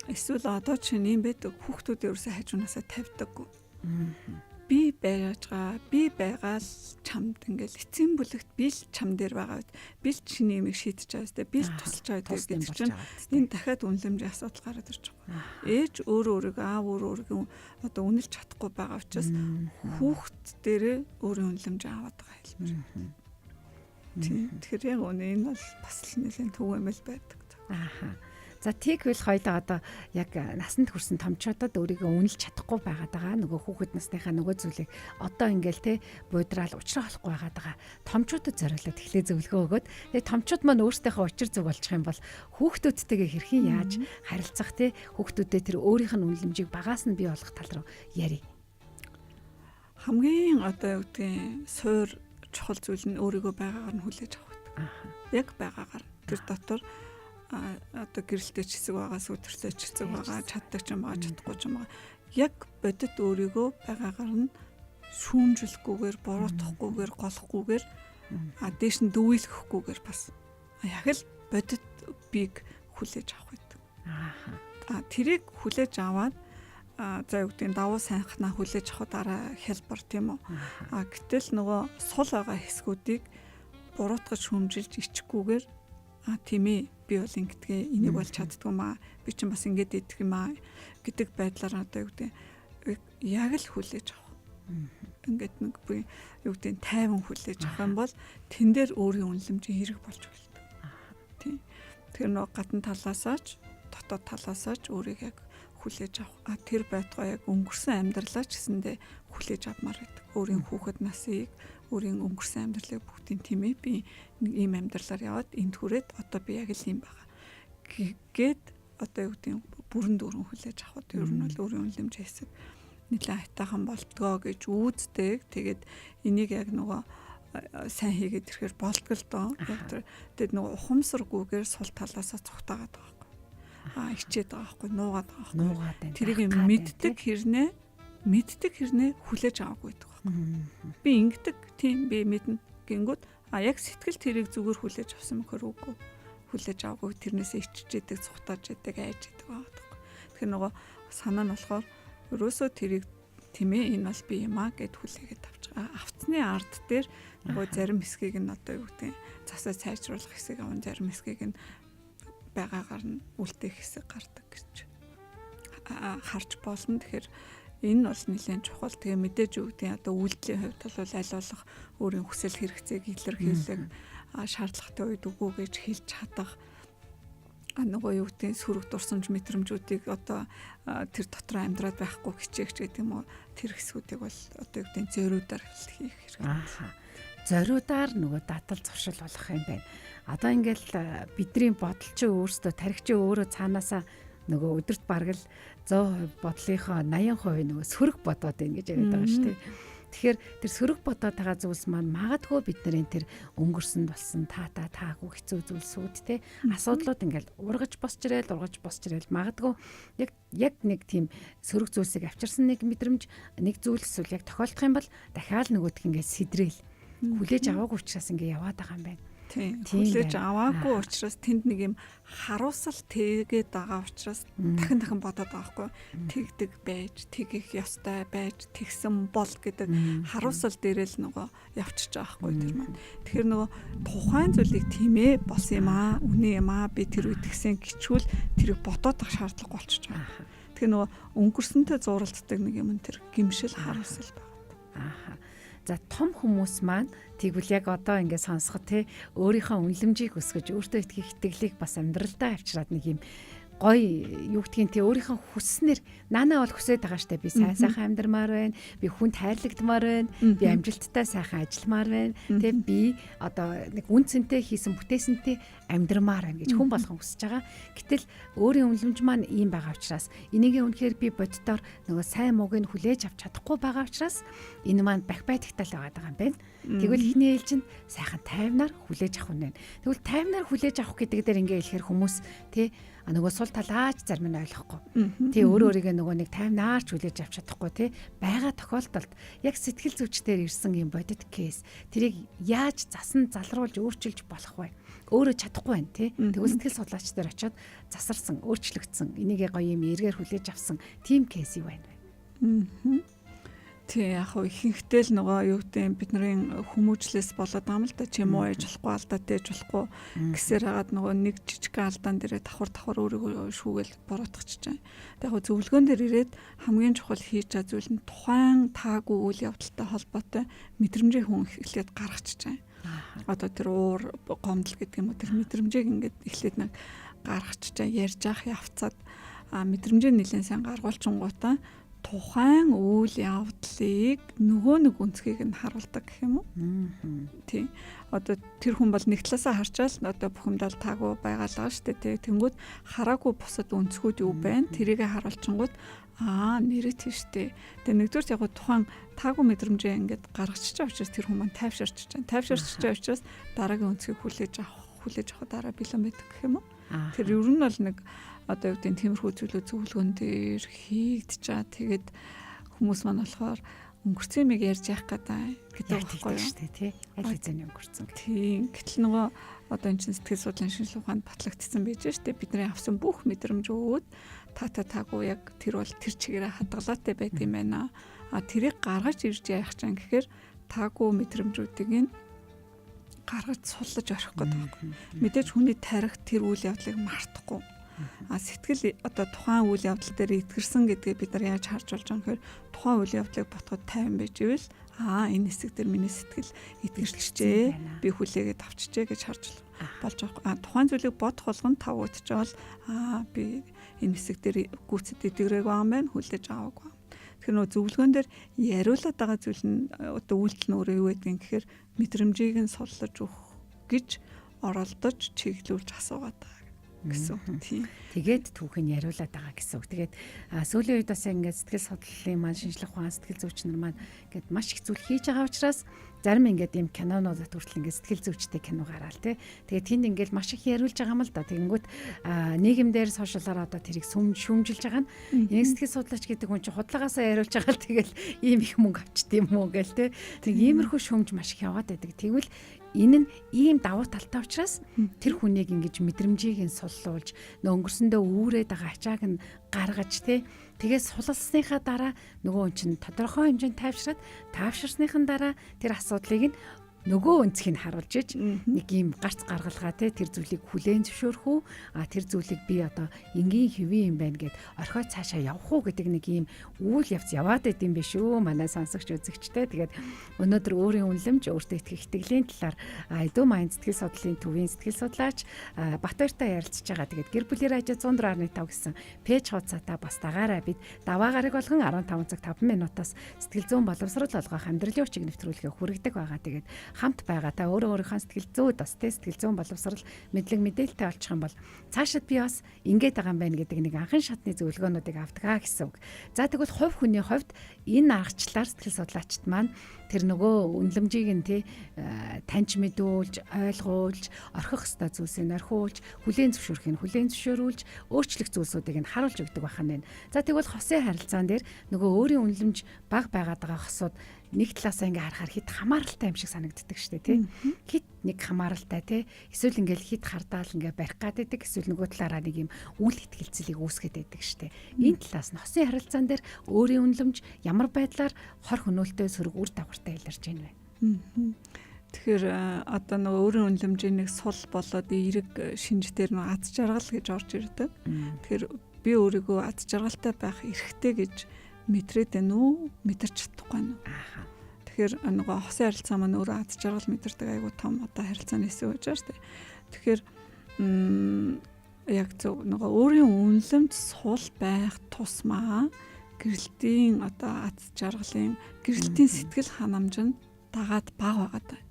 Эсвэл одоо чинь юм байдаг хүүхдүүд ерөөсөө хажуунаасаа тавьдаггүй. Би байж байгаа, би байгаа л чамд ингээл эцсийн бүлэгт би л чам дээр байгаа үед би л чиний юмыг шийдэж байгаа үстэй, би л тусалж байгаа гэдэг чинь энэ дахиад үнэлэмжийн асуудал гараад ирж байгаа. Ээж өөрөө өөрийгөө аав өөрөө өөрийгөө одоо үнэлж чадахгүй байгаа учраас хүүхд дээрээ өөрийн үнэлэмж аваад байгаа хэлбэр. Тийм. Тэгэхээр яг үнэ энэ бол бас л нэлээд түгээмэл байдаг. Ааха. За тэгвэл хоёлаа одоо яг насанд хүрсэн томчуудад өөрийгөө үнэлж чадахгүй байгаад байгаа. Нөгөө хүүхэд насныхаа нөгөө зүйлийг одоо ингээл те буудрал учраа олохгүй байгаад байгаа. Томчуудад зориулаад эхлээ зөвлөгөө өгөөд тэгээ томчууд маань өөрсдийнхөө учир зүг болчих юм бол хүүхдүүдтэйгээ хэрхэн яаж харилцах те хүүхдүүдэд тэр өөрийнх нь үнэлэмжийг багаас нь бий болгох тал руу ярив. Хамгийн одоо юу гэдгийг суур чухал зүйл нь өөрийгөө байгаагаар нь хүлээж авах гэдэг. Яг байгаагаар тэр дотор одоо гэрэлтэй ч хэсэг байгаа, сүтэртэй ч хэсэг байгаа, чаддаг ч юм байгаа, чадахгүй ч юм байгаа. Яг бодит өөрийгөө байгаагаар нь шүүмжлэхгүйгээр, буруутгахгүйгээр, голохгүйгээр дээш нь дүүйлэхгүйгээр бас яг л бодит бийг хүлээж авах гэдэг. Тэрийг хүлээж аваад за юу гэдэг нь давуу сайнхнаа хүлээж авах дараа хялбар тийм үү. Гэтэл нөгөө сул байгаа хэсгүүдийг буруутгаж шүүмжилж ичихгүйгээр тийм ээ би бол ингэдгээ энийг бол чаддгүй маа би чинь бас ингэж идэх юм аа гэдэг байдлаар одоо юу гэдэг яг л хүлээж авах. Ингээд нэг би юу гэдэг нь тайван хүлээж авах юм бол тэн дээр өөрийн үнэлэмжийн хэрэг болж эхэлдэг. Тийм. Тэгэхээр нөгөө гадна талаасаа ч дотоод талаасаа ч өөрийг яг хүлээж авах. Тэр байтугай яг өнгөрсөн амьдралаа ч гэсэндээ хүлээж авмаар байдаг. Өөрийн хүүхэд насыг, өөрийн өнгөрсөн амьдралыг бүгдийг тийм ээ би ийм амьдралаар яваад энд хүрээд одоо би яг л ийм байгаа. Гээд одоо юу гэдэг бүрэн дүүрэн хүлээж авах. Ер нь бол өөрийн үнэлэмж хэсэг нэлээд айтайхан болтгоо гэж үүсдэг. Тэгээд энийг яг нөгөө сайн хийгээд ирэхээр болтгол доо. Яг тэр тэгээд нөгөө ухамсаргүйгээр сул талаасаа цухтаагаад байгаа байхгүй. Ичээд байгаа байхгүй, нуугаад байгаа байхгүй. Нуугаад байна. Тэрийг мэддэг хэрнээ хүлээж аваагүй гэдэг байхгүй. Би ингэдэг, тийм би мэднэ гингүүд яг сэтгэл тэрийг зүгээр хүлээж авсан мөхөр үгүй. Хүлээж аваагүй тэрнээсээ ичж идэг, цухтааж идэг, айж идэг байгаа байхгүй. Тэгэхээр нөгөө санаа нь болохоор ерөөсөө тэрийг тийм ээ энэ бол би юм а гэд хүлээгээд авч байгаа. Авцны ард дээр нөгөө зарим хэсгийг нь одоо юу гэдэг засаа сайжруулах хэсэг аван зарим хэсгийг нь байгаагаар нь үлдээх хэсэг гардаг гэж харж болно. Тэгэхээр энэ бол нэлээд чухал. Тэгээ мэдээж юу гэдэг одоо үйлдэлийн хувьд бол аль болох өөрийн хүсэл хэрэгцээг илэрхийлэх шаардлагатай үед үгүй гэж хэлж чадах нөгөө юу гэдэг сөрөг дурсамж мэдрэмжүүдийг одоо тэр дотор амьдраад байхгүй хичээгч гэдэг юм уу тэр хэсгүүдийг бол одоо юу гэдэг зориудаар хийх хэрэгтэй. Зориудаар нөгөө датал зуршил болох юм байна. Одоо ингээл бидний бодол чи өөртөө тархи чи өөрөө цаанаасаа нөгөө өдөрт бараг л 100% бодлынхоо 80% нөгөө сөрөг бодоод байна гэж яриад байгаа шүү дээ. Тэгэхээр тэр сөрөг бодоод байгаа зүйлс маань магадгүй бидний тэр өнгөрсөн болсон таатай таагүй хэцүү зүйлсүүд те асуудлууд ингээл ургаж босч ирэл магадгүй яг нэг тийм сөрөг зүйлсийг авчирсан нэг мэдрэмж нэг зүйл эсвэл яг тохиолдох юм бол дахиад нөгөөх ингээд сэдрээл хүлээж аваагүй учраас ингээ яваад байгаа юм байна. Тийм. Хүлээж аваагүй учраас тэнд нэг юм харуусал тэгээд байгаа учраас дахин дахин бодоод байгаа байхгүй. Тэгдэг байж, тэгэх ёстой байж, тэгсэн бол гэдэг харуусал дээрээ л нөгөө явчихж байгаа байхгүй тэр маань. Тэгэхээр нөгөө тухайн зүйлийг тийм ээ болсон юм аа, үнэ юм аа, би тэр үед тэгсэн гिचвэл тэрийг бодоод ах шаардлага болчихж байгаа. Тэгэхээр нөгөө өнгөрсөнтэй зуралддаг нэг юм тэр гимшил харуусал байгаа. Аа. За том хүмүүс маань тэгвэл яг одоо ингээд сонсоход те өөрийнхөө үнэлэмжийг өсгөж өөртөө итгэх итгэлийг бас амьдралдаа авчираад нэг юм гоё юу гэдгийг те өөрийнхөө хүсснээр наанаа бол хүсээд байгаа штэ би сайн сайхан амьдрмаар байна, би хүнд хайрлагдмаар байна, би амжилттай сайхан ажилламаар байна, те би одоо нэг үн цэнтэй хийсэн бүтээсэнтэй амьдрмаар байна гэж хүн болгон хүсэж байгаа. Гэтэл өөрийн үнэлэмж маань ийм байгаа учраас энийгээ үнэхээр би боддоор нөгөө сайн мууг нь хүлээж авч чадахгүй байгаа учраас энэ маань бах байдагтай л байгаа юм байна. Тэгвэл эхний ээлжинд сайхан тайвнаар хүлээж авах нь байна. Тэгвэл тайвнаар хүлээж авах гэдэг дээр ингээ хэлэхээр хүмүүс те нөгөө сул талаач зарим нь ойлгохгүй. Тий өөр өөрийгөө нөгөө нэг тайвнаар ч хүлээж авч чадахгүй тий байгаа тохиолдолд яг сэтгэл зүйчдээр ирсэн юм бодит кейс тэрийг яаж засан залруулж өөрчилж болох вэ? Өөрөө чадахгүй байна тий. Тэгвэл сэтгэл судлаач дээр очиод засарсан, өөрчлөгдсөн, энийгээ гоё юм эргээр хүлээж авсан тийм кейс юу байна вэ? Тий яг хөө ихэнхдээ л нөгөө юу гэдэг бидний хүмүүжлээс болоод байгаа юм л да чи муу ээж болохгүй алдаатай ээж болохгүй гэсээр хагаад нөгөө нэг жижиг алдаан дээрээ давхар өөрийгөө шүүгээл буруутгачих чинь. Тэг яг зөвлөгөөн дээр ирээд хамгийн чухал хийж байгаа зүйл нь тухайн таагүй үйл явдалтай холбоотой мэдрэмжийг хүн эхлээд гаргачих чинь. Одоо тэр уур гомдол гэдэг юм уу тэр мэдрэмжийг ингээд эхлээд нэг гаргач ярьж явах явцад мэдрэмжээ нэлээд сайн гаргуулчингуудаа тухайн үйл явдлыг нөгөө нэг өнцгийг нь харуулдаг гэх юм уу? Тийм. Одоо тэр хүн бол нэг талаасаа харчаал одоо бухимдал таагүй байгаалгаа шүү дээ. Тэнгүүд хараагүй бусад өнцгүүд юу байна? Тэрийгэ харуулчингууд нэрээ тийштэй. Тэгээ нэгдүгээр яг тухайн таагүй мэдрэмжээ ингээд гаргачихж байгаа учраас тэр хүн маань тайвширч байна. Тайвширч байгаа учраас дараагийн өнцгийг хүлээж авах дараа бэлэн байдаг гэх юм уу? Тэр ер нь бол нэг одоо юу гэдэг нь тиймэрхүү зүйлүүд зөвлөгөөн дээр хийгдэж байгаа. Тэгээд хүмүүс маань болохоор өнгөрцөн юмыг ярьж яах гэдэг гэдэг байхгүй юу шүү дээ, тий. Аль хэзээний өнгөрцөн. Тийм. Гэтэл нөгөө одоо эн чинь сэтгэл судлалын шинжилгээ ухаанд батлагдсан байж шүү дээ. Бидний авсан бүх мэдрэмжүүд таагүй яг тэр бол тэр чигээрээ хадгалаатай байт юм байна. А тэрийг гаргаж ирж яах чам гэхээр таагүй мэдрэмжүүдийг нь гаргаж суллаж орхих гэдэг байхгүй. Мэдээж хүний тарих тэр үйл явдлыг мартахгүй. А сэтгэл одоо тухайн үйл явдал дээр итгэрсэн гэдгээ бид нар яаж харж болж байгаа юм гэхээр тухайн үйл явдлыг ботход 50 байж ивэл энэ хэсэг дээр миний сэтгэл итгэрчжээ, би хүлээгээд авчижээ гэж харж болж байгаа. А тухайн зүйлийг бодох болгон 5 үтчээл би энэ хэсэг дээр гүйцэд эдгэрэг байгаа юм байна, хүлээж аваагүй. Тэгэхээр нөгөө зөвлөгөөн дээр яриулаад байгаа зүйл нь одоо үйлдэл нь өөрөө юу гэдгийг гэхээр мэдрэмжийг нь суллаж өгөх гэж оролдож чиглүүлж асуугаад байгаа гэсэн. Тийм. Тэгээд түүхийг яриулаад байгаа гэсэн үг. Тэгээд сүүлийн үед бас ингээд сэтгэл судлалын маань шинжлэх ухаан, сэтгэл зүйч нар маань ингээд маш их зүйл хийж байгаа учраас зарим ингээд ийм кинонуудад хүртэл ингээд сэтгэл зүйчтэй кино гараал тий. Тэгээд тэнд ингээд маш их яриулж байгаа юм л да. Тэгэнгүүт нийгэмдэр сошиалаар одоо тэрийг шүүмжилж байгаа нь яг сэтгэл судлаач гэдэг хүн чинь худалгаасаа яриулж байгаа л тэгэл ийм их мөнгө авчт юм уу гээл тий. Тэг иймэрхүү шүүмж маш их яваад байдаг. Тэгвэл энэ нь ийм давуу талтай учраас тэр хүнийг ингэж мэдрэмжийг нь суллуулж өнгөрсөндөө үүрээд байгаа ачааг нь гаргаж тий. Тэгээд сулалсныхаа дараа нөгөө хүн чинь тодорхой хэмжээнд тайвшраад тайвширсныхан дараа тэр асуудлыг нь нөгөө өнцгийг харуулж иж нэг ийм гарц гаргалгаа те тэр зүйлийг хүлээн зөвшөөрөх үү, а тэр зүйлийг би одоо энгийн хэвэн юм байна гэд орхиод цаашаа явах уу гэдэг нэг ийм үйл явц яваад идэм биш үү манай сонсогч үзэгчтэй. Тэгээд өнөөдөр өөрийн үнэлэмж, өөртөө итгэх итгэлийн талаар Edu Mind сэтгэл судлалын төвийн сэтгэл судлаач Батбаяртай ярилцж байгаа. Тэгээд гэр бүлийн радио 104.5 гэсэн пэйж хуудасаа бас дагаарай. Бид даваа гараг болгон 15 цаг 5 минутаас сэтгэл зүйн боловсрол олгох амьдралын учиг нэвтрүүлгээ хүргэдэг байгаа. Тэгээд хамт байгаа та өөрөө өөрийнхөө сэтгэл зүйд бас тэ сэтгэл зүйн боловсрол мэдлэг мэдээлэлтэй олчих юм бол цаашид би бас ингэж байгаа юм байна гэдэг нэг анхан шатны зөвлөгөөнүүдийг авдаг гэсэн үг. За тэгвэл хувь хүний хувьд энэ аргачлалаар сэтгэл судлаачид маань тэр нөгөө үнэлэмжийг нь тэ таньж мэдүүлж, ойлгуулж, орхих ёстой зүйлсийг орхиулж, хүлээн зөвшөөрөхийг хүлээн зөвшөөрүүлж, өөрчлөх зүйлсүүдийг нь харуулж өгдөг байх нь байна. За тэгвэл хосын харилцаан дээр нөгөө өөрийн үнэлэмж бага байгаад байгаа хосууд нэг талаасаа ингээ харахаар хит хамааралтай юм шиг санагддаг шүү дээ, тий. Хит нэг хамааралтай, тий. Эсвэл ингээл хит хардаал ингээ барих гад байдаг, эсвэл нөгөө талаараа нэг юм үл итгэлцлийг үүсгээд байдаг шүү дээ. Энэ талаас нь хосын харилцаан дээр өөрийн үнэлэмж ямар байдлаар хор хөнөөлтөй сөрөг үр дагавартай илэрч байна вэ? Тэгэхээр одоо нөгөө өөрийн үнэлэмжийн нэг сул болоод эерэг шинж дээр нөгөө аз жаргал гэж орж ирдэг. Тэгэхээр би өөрийгөө аз жаргалтай байх эрхтэй гэж мэдрээд байна уу? Мэдэрч чадахгүй байна уу? Ааха. Тэгэхээр нөгөө хосын харилцаа маань өөрөө аз жаргал мэдэрдэг айгуу том одоо харилцааны хэсэг байж байгаа шүү дээ. Тэгэхээр яг зөв нөгөө өөрийн үнэлэмж сул байх тусмаа гэрэлтийн одоо аз жаргалын гэрэлтийн сэтгэл ханамж нь дагаад бага байгаад байна.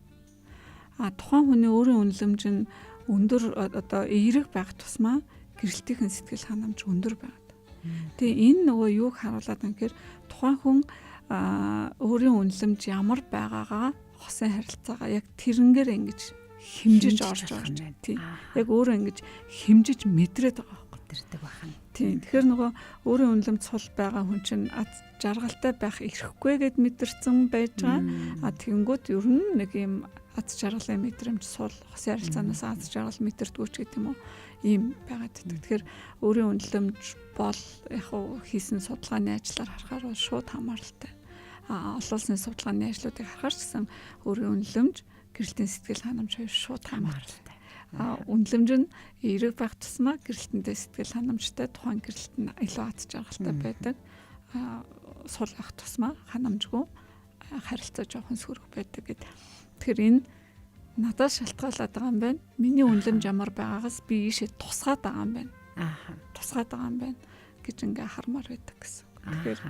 А тухайн хүний өөрийн үнэлэмж нь өндөр одоо эерэг байх тусмаа гэрэлтийн сэтгэл ханамж өндөр байна. Тэгээ энэ нөгөө юуг харуулад байна гэхээр тухайн хүн өөрийн үнэлэмж ямар байгаагаа хосын харилцаагаа яг тэрнгээр ингэж хэмжиж орж байгаа юм байна. Тийм. Яг өөрөө ингэж хэмжиж мэдрээд байгаа байхгүй. Мэдэрдэг байна. Тийм. Тэгэхээр нөгөө өөрийн үнэлэмж сул байгаа хүн чинь аз жаргалтай байх эрхгүй гэд мэдэрсэн байж байгаа. А тэгэнгүүт ер нь нэг юм аз жаргалын мэдрэмж сул хосын харилцаанаас аз жаргал мэдэрдэггүй ч гэдэг юм уу ийм байгаад байдаг. Тэгэхээр өөрийн үнэлэмж бол яг уу хийсэн судалгааны ажлаар харахаар бол шууд хамааралтай. А олон улсын судалгааны ажлуудыг харахаар ч гэсэн өөрийн үнэлэмж гэрэлтийн сэтгэл ханамж хоёр шууд хамааралтай. А үнэлэмж нь эерэг байх тусмаа гэрэлтэндээ сэтгэл ханамжтай тухайн гэрэлт нь илүү аз жаргалтай байдаг. А сул байх тусмаа ханамжгүй харилцаа жоохон сөрөг байдаг гэд. Тэгэхээр энэ Надаас шалтгаалаад байгаа юм байна. Миний үнэлэмж ямар байгаагаас би ийшээ тусгаад байгаа юм байна. Тусгаад байгаа юм байна гэж ингээ хармаар байдаг гэсэн. Тэгэхээр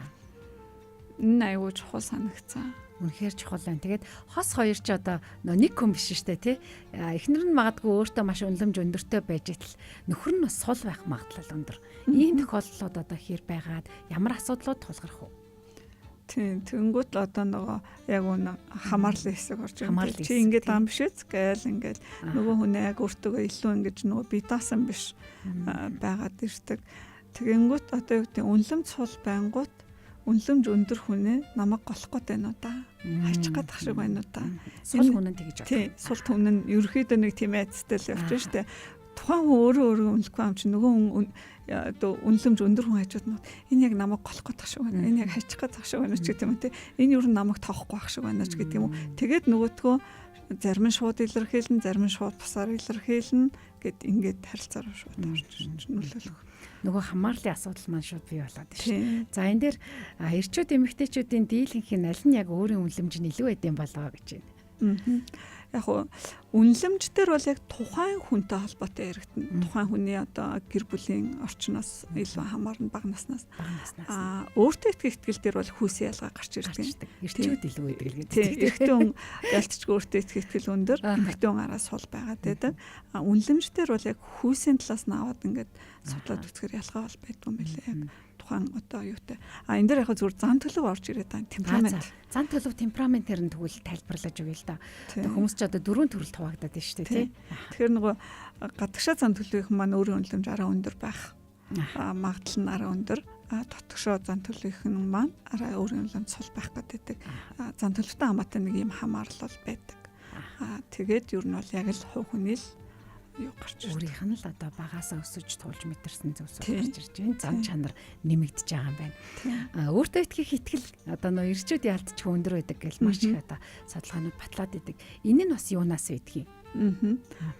энэ аюул чухал санагцсан. Үнэхээр чухал байна. Тэгээд хос хоёр ч одоо нэг хүн биш шүү дээ, тий. Эхнэр нь магадгүй өөртөө маш үнэлэмж өндөртэй байж итэл нөхөр нь бас сул байх магадлал өндөр. Ийм тохиолдлууд одоо хэр байгаад ямар асуудлууд тулгарх вэ? Тийм, тэнгуут л одоо нөгөө яг үнэ хамаарлын хэсэг орж ирнэ. Чи ингээд байгаа юм биш үү гээл ингээд нөгөө хүн яг өөртөө илүү ингэж нөгөө бие даасан биш байгаад ирдэг. Тэгэнгүүт одоо юу гэдэг үнэлэмж сул байнгут үнэлэмж өндөр хүнээ намайг голох гээд байна уу да. Хайчих гээд ах шиг байна уу да. Сул хүн нь тэгж бодно. Тийм, сул хүн нь ерөөхдөө нэг тийм айцтай л явж штэ. Тухайн хүн өөрөө өөрөө үнэлэхгүй юм чи нөгөө хүн одоо үнэлэмж өндөр хүн хажууд нь энэ яг намайг голох гээд ах шиг байна. Энэ яг хайчих гээд ах шиг байна ч гэдэг юм те. Энэ юу намайг тоохгүй ах шиг байна ч гэдэг юм уу. Тэгээд нөгөөтгөө зарим нь шууд илэрхийлнэ, зарим нь шууд бусаар илэрхийлнэ гэд ингээд харилцаа руу шууд орж нөлөөлөх. Нөгөө хамаарлын асуудал маань шууд бий болоод байна шүү. За энэ дээр эрчүүд эмэгтэйчүүдийн дийлэнх нь аль нь яг өөрийн үнэлэмж нь илүү байд юм болоо гэж байна. Яг уу үнэлэмж дээр бол яг тухайн хүнтэй холбоотой яригдана. Тухайн хүний одоо гэр бүлийн орчноос илүү хамаарна бага наснаас. Аа өөртөө итгэх итгэл дээр бол хүйсийн ялгаа гарч ирдэг. Эрчүүд илүү байдаг л гэдэг. Тийм. Эрэгтэй хүн ялцчгүй өөртөө итгэх итгэл өндөр, эмэгтэй хүн араас сул байгаад байдаг. Аа үнэлэмж дээр бол яг хүйсийн талаас нь аваад ингээд судлаад үзэхээр ялгаа бол байдгүй юм билээ. Яг тухайн одоо юутай. А энэ дээр яг зүгээр зан төлөв орж ирээд байгаа темперамент. Зан төлөв темпераментээр нь тэгвэл тайлбарлаж өгье л да. Одоо хүмүүс ч одоо дөрвөн төрөлд хуваагдаад байна шүү дээ, тий. Тэгэхээр нөгөө гадагшаа зан төлөвийнхэн маань өөрийн үнэлэмж арай өндөр байх. Магадлал нь арай өндөр. Дотгошоо зан төлөвийнхэн маань арай өөрийн үнэлэмж сул байх гэдэг. Зан төлөвтэй хамаатай нэг юм хамаарлал бол байдаг. Тэгээд ер нь бол яг л хувь хүний л юу гарч ирж өөрийнх нь л одоо багасаа өсөж туулж мэдэрсэн зүйлс гарч ирж байна. Зан чанар нэмэгдэж байгаа юм байна. Өөртөө итгэх итгэл одоо нөө эрчүүд яалтч өндөр байдаг гэж маш их одоо судалгаанууд батлаад идэг. Энэ нь бас юунаас байдгийг?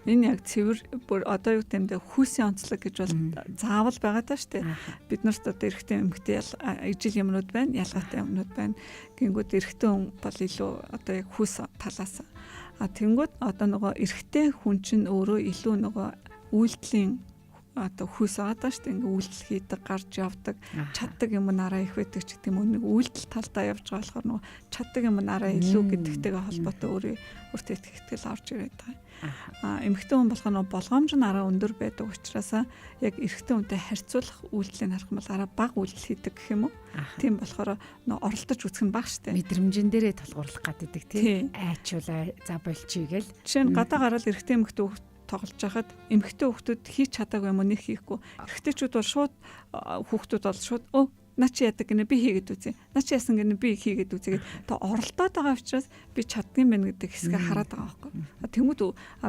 Энэ яг цэвэр бүр одоо юу гэмдэ хүүсийн онцлог гэж бол заавал байгаа даа штэ. Бид нарт одоо эрэгтэй эмэгтэй ижил юмнууд байна, ялгаатай юмнууд байна. Гингүүд эрэгтэй хүн бол илүү одоо яг хүүс талаас. А тэнгүүд одоо нөгөө эрэгтэй хүн чинь өөрөө илүү нөгөө үйлдэлийн одоо хүйс байгаа даа штэ. Ингээ үйлдэл хийдэг, гарч явдаг, чаддаг юм нь арай их байдаг ч гэдэг юм уу. Нэг үйлдэл талдаа явж байгаа болохоор нөгөө чаддаг юм нь арай илүү гэдэгтэйгээ холбоотой өөрөө өөртөө итгэх итгэл орж ирээд байгаа. А эмэгтэй хүн болохоор нөгөө болгоомж нь арай өндөр байдаг учраас яг эрэгтэй хүнтэй харьцуулах үйлдэлийг харах юм бол арай бага үйлдэл хийдэг гэх юм уу. Тийм болохоор нөгөө оролдож үзэх нь бага штэ. Мэдрэмжэн дээрээ тулгуурлах гэдэг тий. Айчуулаа за болчихъя гэл. Жишээ нь гадаа гараад эрэгтэй эмэгтэй тоглож байхад эмэгтэй хүүхдүүд хийж чадаагүй юм уу нэг хийхгүй. Эрэгтэйчүүд бол шууд хүүхдүүд бол шууд өө наа чи яадаг гинэ би хийгээд үзье. Наа чи яасан гинэ би хийгээд үзье гэд. Тэгээ оролдоод байгаа учраас би чаддсан юм байна гэдэг хэсгээ хараад байгаа байхгүй. Тэнгүүд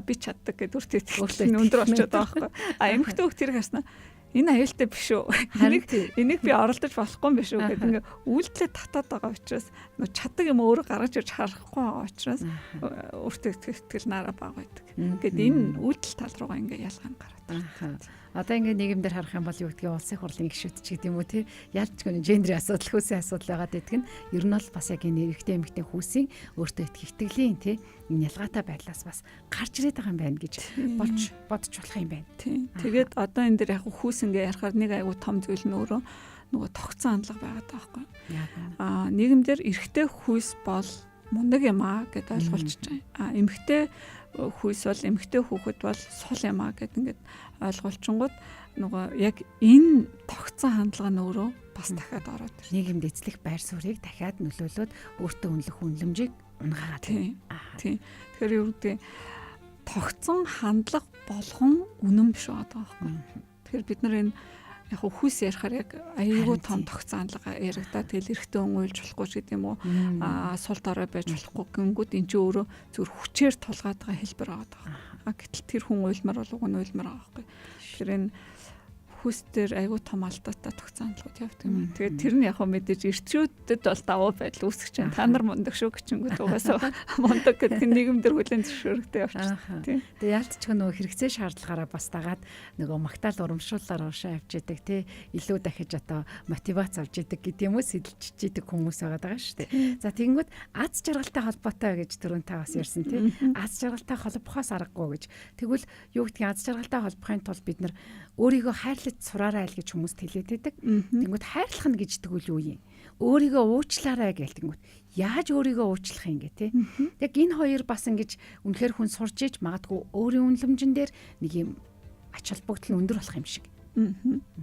би чаддаг гэд өөртөө итгэл нь өндөр болчиход байгаа байхгүй. А эмэгтэй хүүхд тэрийг харснаа энэ аюултай биш үү? Энийг би оролдож болохгүй юм биш үү гэдэг ингээ үйлдэлээ татаад байгаа учраас нөө чаддаг юм өөрөө гаргаж ирж харахгүй байгаа учраас өөртөө итгэх итгэл нараа бага байдаг. Ингээд энэ үйлдэл тал руугаа ингээ ялгаа нь гараад байна. Одоо ингээ нийгэмдэр харах юм бол юу гэдгийг улсын хурлын гишүүд ч гэдэг юм уу тий ялчгүй гендрийн асуудал хүүсийн асуудал байгаад байдаг нь ер нь бол бас яг энэ эрэгтэй эмэгтэй хүүсийн өөртөө итгэх итгэлийн тий энэ ялгаатай байдлаас бас гарч ирээд байгаа юм байна гэж болж бодож болох юм байна. Тий. Тэгээд одоо энэ дэр яг хүүс ингээ ярихаар нэг айгуу том зүйл нь өөрөө нөгөө тогтсон хандлага байгаад байгаа байхгүй. Аа нийгэмдэр эрэгтэй хүүс бол мундаг юм аа гэд ойлголцож байгаа. Аа эмэгтэй хүйс бол эмэгтэй хүүхэд бол сул юм аа гэд ингээд ойлголчингууд нөгөө яг энэ тогтсон хандлага нь өөрөө бас дахиад ороод ирнэ. Нийгэмд эзлэх байр суурийг дахиад нөлөөлөөд өөртөө үнэлэх үнэлэмжийг унгаагаад. Тийм. Тэгэхээр юу гэдэг тогтсон хандлага болгон үнэн биш байгаа байхгүй. Тэгэхээр бид нар энэ яг хүйс ярихаар яг аюулгүй том тогтсон хандлага яригдаа. Тэгэл эрэгтэй хүн уйлж болохгүй ч гэдэг юм уу. Аа сул дорой байж болохгүй гингүүд эн чинь өөрөө зүр хүчээр тулгаад байгаа хэлбэр байгаа даа. А гэтэл тэр хүн уйлмаар бол уг нь уйлмаар байгаа байхгүй. Тэгэхээр энэ Хүйс дээр айгүй том алдаатай тогтсон хандлагууд явдаг юм. Тэгээд тэр нь яг хөө мэдээж эртчүүдэд бол давуу байдал үүсгэж чинь та нар мундаг шүү гэчингүүд угаасаа мундаг гэдэг нь нийгэмдэр хүлээн зөвшөөрөгтэй явчихсан. Тийм. Тэгээд ялцч нөгөө хэрэгцээ шаардлагаараа бас дагаад нөгөө магтаал урамшууллаар уршаа авч идэг тий илүү дахиж одоо мотивац авч идэг гэдэг юм уу сэтэлж идэг хүмүүс байгаа даа шүү дээ. За тэгэнгүүт аз жаргалтай холбоотой гэж түрүүн та бас ярьсан тий. Аз жаргалтай холбохоос аргагүй гэж. Тэгвэл юу гэдгийг аз жаргалтай холбохын тулд бид нар өөрийгөө хайрлаж сураарай л гэж хүмүүст хэлээд байдаг. Тэнгүүт хайрлах нь гэж тэгвэл юу юм? Өөрийгөө уучлаарай гэл тэнгүүт яаж өөрийгөө уучлах юм гэ тэ. Яг энэ хоёр бас ингэж үнэхээр хүн сурж иж магадгүй өөрийн үнэлэмжин дээр нэг юм ач холбогдол нь өндөр болох юм шиг.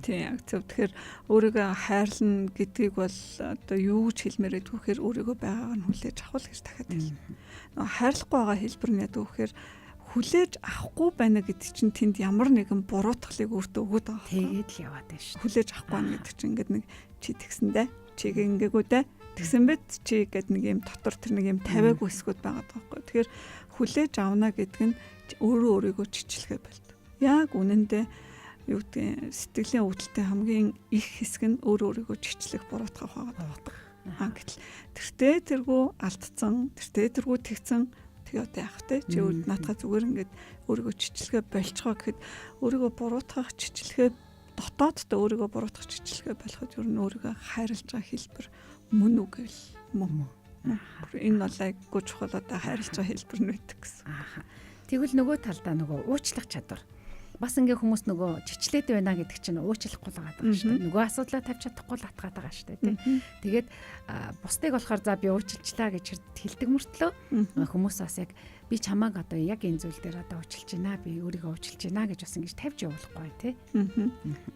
Тийм яг зөв. Тэгэхээр өөрийгөө хайрлна гэдгийг бол одоо юу гэж хэлмээр байдаг вэ гэхээр өөрийгөө байгаагаар нь хүлээж авах л гэж дахиад хэлнэ. Нөгөө хайрлахгүй байгаа хэлбэр нь яадаг вэ гэхээр хүлээж авахгүй байна гэдэг чинь тэнд ямар нэгэн буруутгалыг өөртөө өгöd байгаа байхгүй. Тэгээд л яваад байна шүү. Хүлээж авахгүй байна гэдэг чинь ингээд нэг чи тэгсэндээ чигээ ингээгүү дээ тэгсэн мэт чи гэд нэг юм дотор тэр нэг юм тавиагүй хэсгүүд байгаа байхгүй. Тэгэхээр хүлээж авна гэдэг нь өөрөө өөрийгөө чичлэхэ болдог. Яг үнэндээ юу гэдгийг сэтгэлийн өвдөлтийн хамгийн их хэсэг нь өөрөө өөрийгөө чичлэх буруутгах байгаа байхгүй. Аа гэтэл тэртээ тэргүү алдцсан, тэртээ тэргүү тэгцэн тэгээ одоо яах вэ? Чи өөр наатаа зүгээр ингээд өөрийгөө чичлэгээ болцгоо гэхэд өөрийгөө буруутгах чичлэгээ дотооддоо өөрийгөө буруутгах чичлэгээ болоход ер нь өөрийгөө хайрлаж байгаа хэлбэр мөн үү гэвэл мөн. Энэ бол айгүй чухал одоо хайрлаж байгаа хэлбэр нь байдаг гэсэн. Тэгвэл нөгөө талдаа нөгөө уучлах чадвар бас ингээ хүмүүс нөгөө чичлээд байна гэдэг чинь уучлахгүй л байгаа шүү дээ. Нөгөө асуудлаа тавьж чадахгүй л атгаад байгаа шүү дээ, тий. Тэгээд бусдыг болохоор за би уучлчлаа гэж хэлдэг мөртлөө хүмүүс бас яг би чамааг одоо яг энэ зүйл дээр одоо уучлж байна, би өөрийгөө уучлж байна гэж бас ингэж тавьж явуулахгүй тий.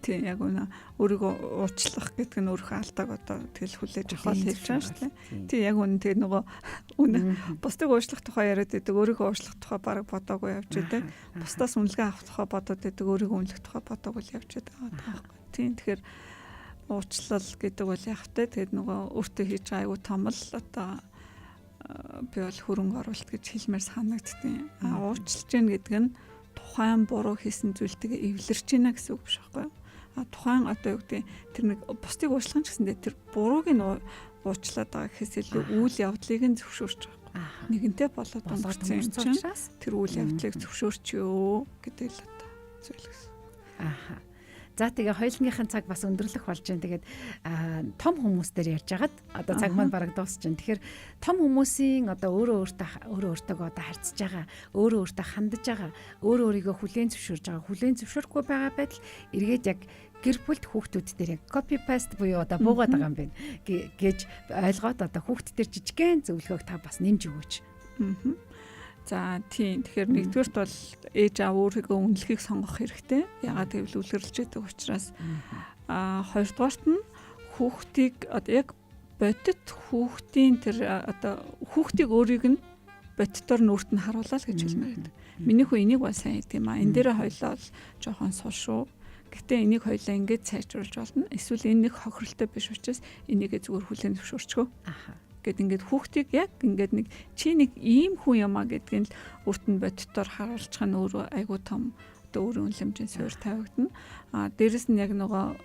Тийм яг үнэ өөрийгөө уучлах гэдэг нь өөрийнхөө алдааг одоо тэгэл хүлээж авах хэлж байгаа шүү дээ. Тийм яг үнэ тэгээ нөгөө үнэ бусдыг уучлах тухай яриад байдаг, өөрийгөө уучлах тухай бараг бодоогүй явж байдаг. Бусдаас үнэлгээ авах тухай бодоод байдаг, өөрийгөө үнэлэх тухай бодоогүй л явж байдаг байгаа байхгүй. Тийм тэгэхээр уучлал гэдэг бол яг тэ тэгээд нөгөө өөртөө хийж байгаа айгу том л одоо би бол хөрөнгө оруулалт гэж хэлмээр санагддیں۔ А уучлж гин гэдэг нь тухайн буруу хийсэн зүйлтэйгээ эвлэрч гинэ гэсэн үг биш байхгүй юу? А тухайн одоо юу гэдэг тэр нэг бусдыг уучлах нь ч гэсэндээ тэр бурууг нь уучлаад байгаа гэхээс илүү үйл явдлыг нь зөвшөөрч байгаа. Нэгэнтээ болоод өнгөрцөн юм чинь тэр үйл явдлыг зөвшөөрч юу гэдэг л одоо зүйл гэсэн. Ааха. За тэгээ хоёулангийнхэн цаг бас өндөрлөх болж байна. Тэгээд том хүмүүс дээр ярьж хагаад одоо цаг маань бараг дуусч байна. Тэгэхээр том хүмүүсийн одоо өөрөө өөртөө одоо харьцаж байгаа, өөрөө өөртөө хандаж байгаа, өөрөө өөрийгөө хүлээн зөвшөөрж байгаа, хүлээн зөвшөөрөхгүй байгаа байдал эргээд яг гэр бүлд хүүхдүүд дээр яг copy paste буюу одоо буугаад байгаа юм байна гэж ойлгоод одоо хүүхд дээр жижигхэн зөвлөгөөг та бас нэмж өгөөч. За тийм. Тэгэхээр нэгдүгээрт бол ээж аав өөрийгөө үнэлэхийг сонгох хэрэгтэй. Ягаад гэвэл үлгэрлэж байдаг учраас. Хоёрдугаарт нь хүүхдийг одоо яг бодит хүүхдийн тэр одоо хүүхдийг өөрийг нь бодитоор нь өөрт нь харуулаа л гэж хэлмээр байдаг. Миний хүү энийг бол сайн хийдэг юм а. Энэ дээрээ хоёлоо л жоохон сул шүү. Гэтэ энийг хоёлаа ингэж сайжруулж болно. Эсвэл энэ нэг хохиролтой биш учраас энийгээ зүгээр хүлээн зөвшөөрчгөө. Аха. Гэт ингээд хүүхдийг яг ингээд нэг чи нэг ийм хүн юм а гэдгийг л өөрт нь бодитоор харуулчих нь өөрөө айгуу том одоо өөрийн үнэлэмжийн суурь тавигдана. А дээрэс нь яг нөгөө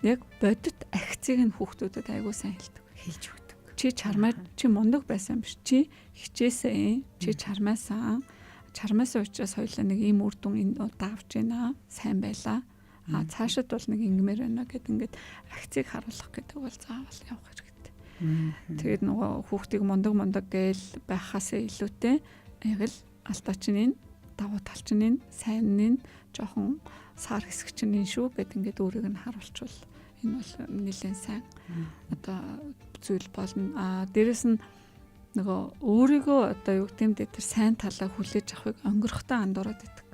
яг бодит агцыг нь хүүхдүүдэд айгуу сайн хэлдэг. Хэлж өгдөг. Чи чармаа чи мундаг байсан биш чи хичээсэн чи чармаасан чармаасан учраас хоёлаа нэг ийм үр дүн энэ удаа авч байна. Сайн байлаа. А цаашид бол нэг ингэмээр байна гэд ингээд агцыг харуулах гэдэг бол заавал явах хэрэгтэй. Тэгээд нөгөө хүүхдийг мундаг мундаг гээл байхаасаа илүүтэй яг л алдаа чинь энэ, давуу тал чинь энэ, сайн нь жоохон сар хэсэг чинь энэ шүү гэд ингээд өөрийг нь харуулчвал энэ бол нэлээд сайн одоо зүйл болно. А дээрэс нь нөгөө өөрийгөө одоо юу гэдэм дээр тэр сайн талаа хүлээж авахыг онгорхтой андуураад байдаг.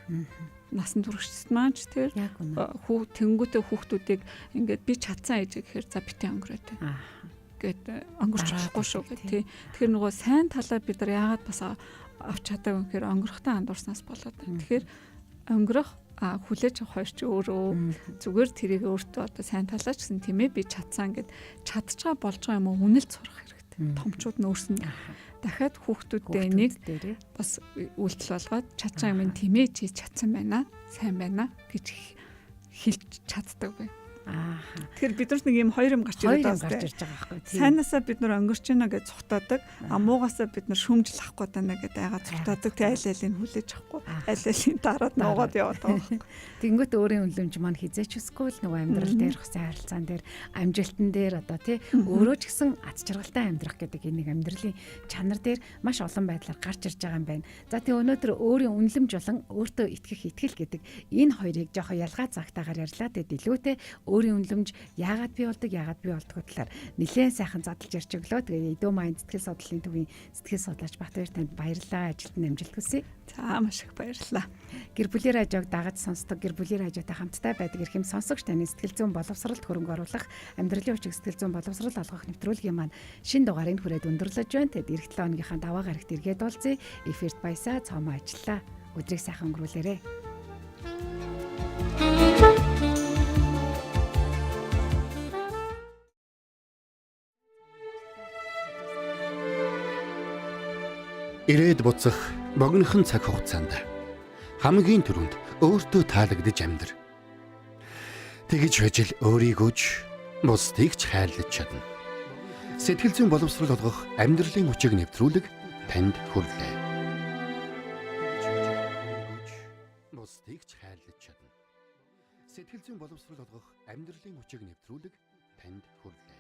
Насан туршид маань ч тэр хүү тэнгүүтээ хүүхдүүдийг ингээд би чадсан ээж гэхээр за битээ өнгөрөөд гэд өнгөрч болохгүй шүү гэх тий. Тэгэхээр нөгөө сайн талаа бид нар яагаад бас авч чадаагүй юм гэхээр онгорхтой андуурснаас болоод байна. Тэгэхээр онгорох хүлээж авах хоёр чи өөрөө зүгээр тэрийг өөртөө одоо сайн талаа ч гэсэн тийм ээ би чадсан гэд чадчихаа болж байгаа юм уу үнэлж сурах хэрэгтэй. Томчууд нь өөрсөн дахиад хүүхдүүдтэй энийг бас үйлдэл болгоод чадсан юм тийм ээ чи чадсан байна сайн байна гэж хэлж чаддаг бай. Аа. Тэгэхээр бид нарт нэг юм хоёр юм гарч Хоёр ирээд юм байгаа гарч сте. ирж байгаа байхгүй тий. Сайнаасаа бид нар өнгөрч гинэ гэж цухтаадаг. А муугаасаа бид нар шүмжил авах гээд байна гэдэг айгаа цухтаадаг. Тэг аль алийг хүлээж авахгүй. Аль алийг дараад нуугаад яваад байгаа байхгүй. Тэнгүүт өөрийн үнэлэмж маань хизээч өсөхгүй л нөгөө амьдрал дээр хөсөн харилцаан дээр амжилтан дээр одоо тий өөрөө ч гэсэн аз жаргалтай амьдрах гэдэг энэ нэг амьдралын чанар дээр маш олон байдлаар гарч ирж байгаа юм байна. За тий өнөөдөр өөрийн үнэлэмж болон өөртөө итгэх итгэл гэдэг энэ хоёрыг жоохон ялгаа цагтаагаар ярьлаа. Тэгэд илүүтэй өөрийн үнэлэмж яагаад бий болдог, яагаад бий болдгоо талаар нэлээд сайхан задлж ярьж өглөө. Тэгээ Эдүү Майнд сэтгэл судлалын төвийн сэтгэл судлаач Батбаяр танд баярлалаа. Ажилд нь амжилт хүсье. За маш их баярлалаа. Гэр бүлийн радиог дагаж сонсдог гэр бүлийн радиотой хамттай байдаг эрхэм сонсогч таны сэтгэл зүйн боловсролд хөрөнгө оруулах амьдралын учиг сэтгэл зүйн боловсрол олгох нэвтрүүлгийн маань шин дугаарыг хүрээд өндөрлөж байна. Тэгэд эх 7 хоногийнхаа даваа гарагт эргээд уулзъя. Эфирт баясаа цоомоо ажиллаа. Өдрийг сайхан өнгөрүүлээрэй. Ирээд буцах богинохон цаг хугацаанд хамгийн түрүүнд өөртөө таалагдж амьдр. Тэгж байж л өөрийгөө ч бусдыг ч хайрлаж чадна. Сэтгэл зүйн боловсрол олгох амьдралын учиг нэвтрүүлэг танд хүрлээ. Бусдыг ч хайрлаж чадна. Сэтгэл зүйн боловсрол олгох амьдралын учиг нэвтрүүлэг танд хүрлээ.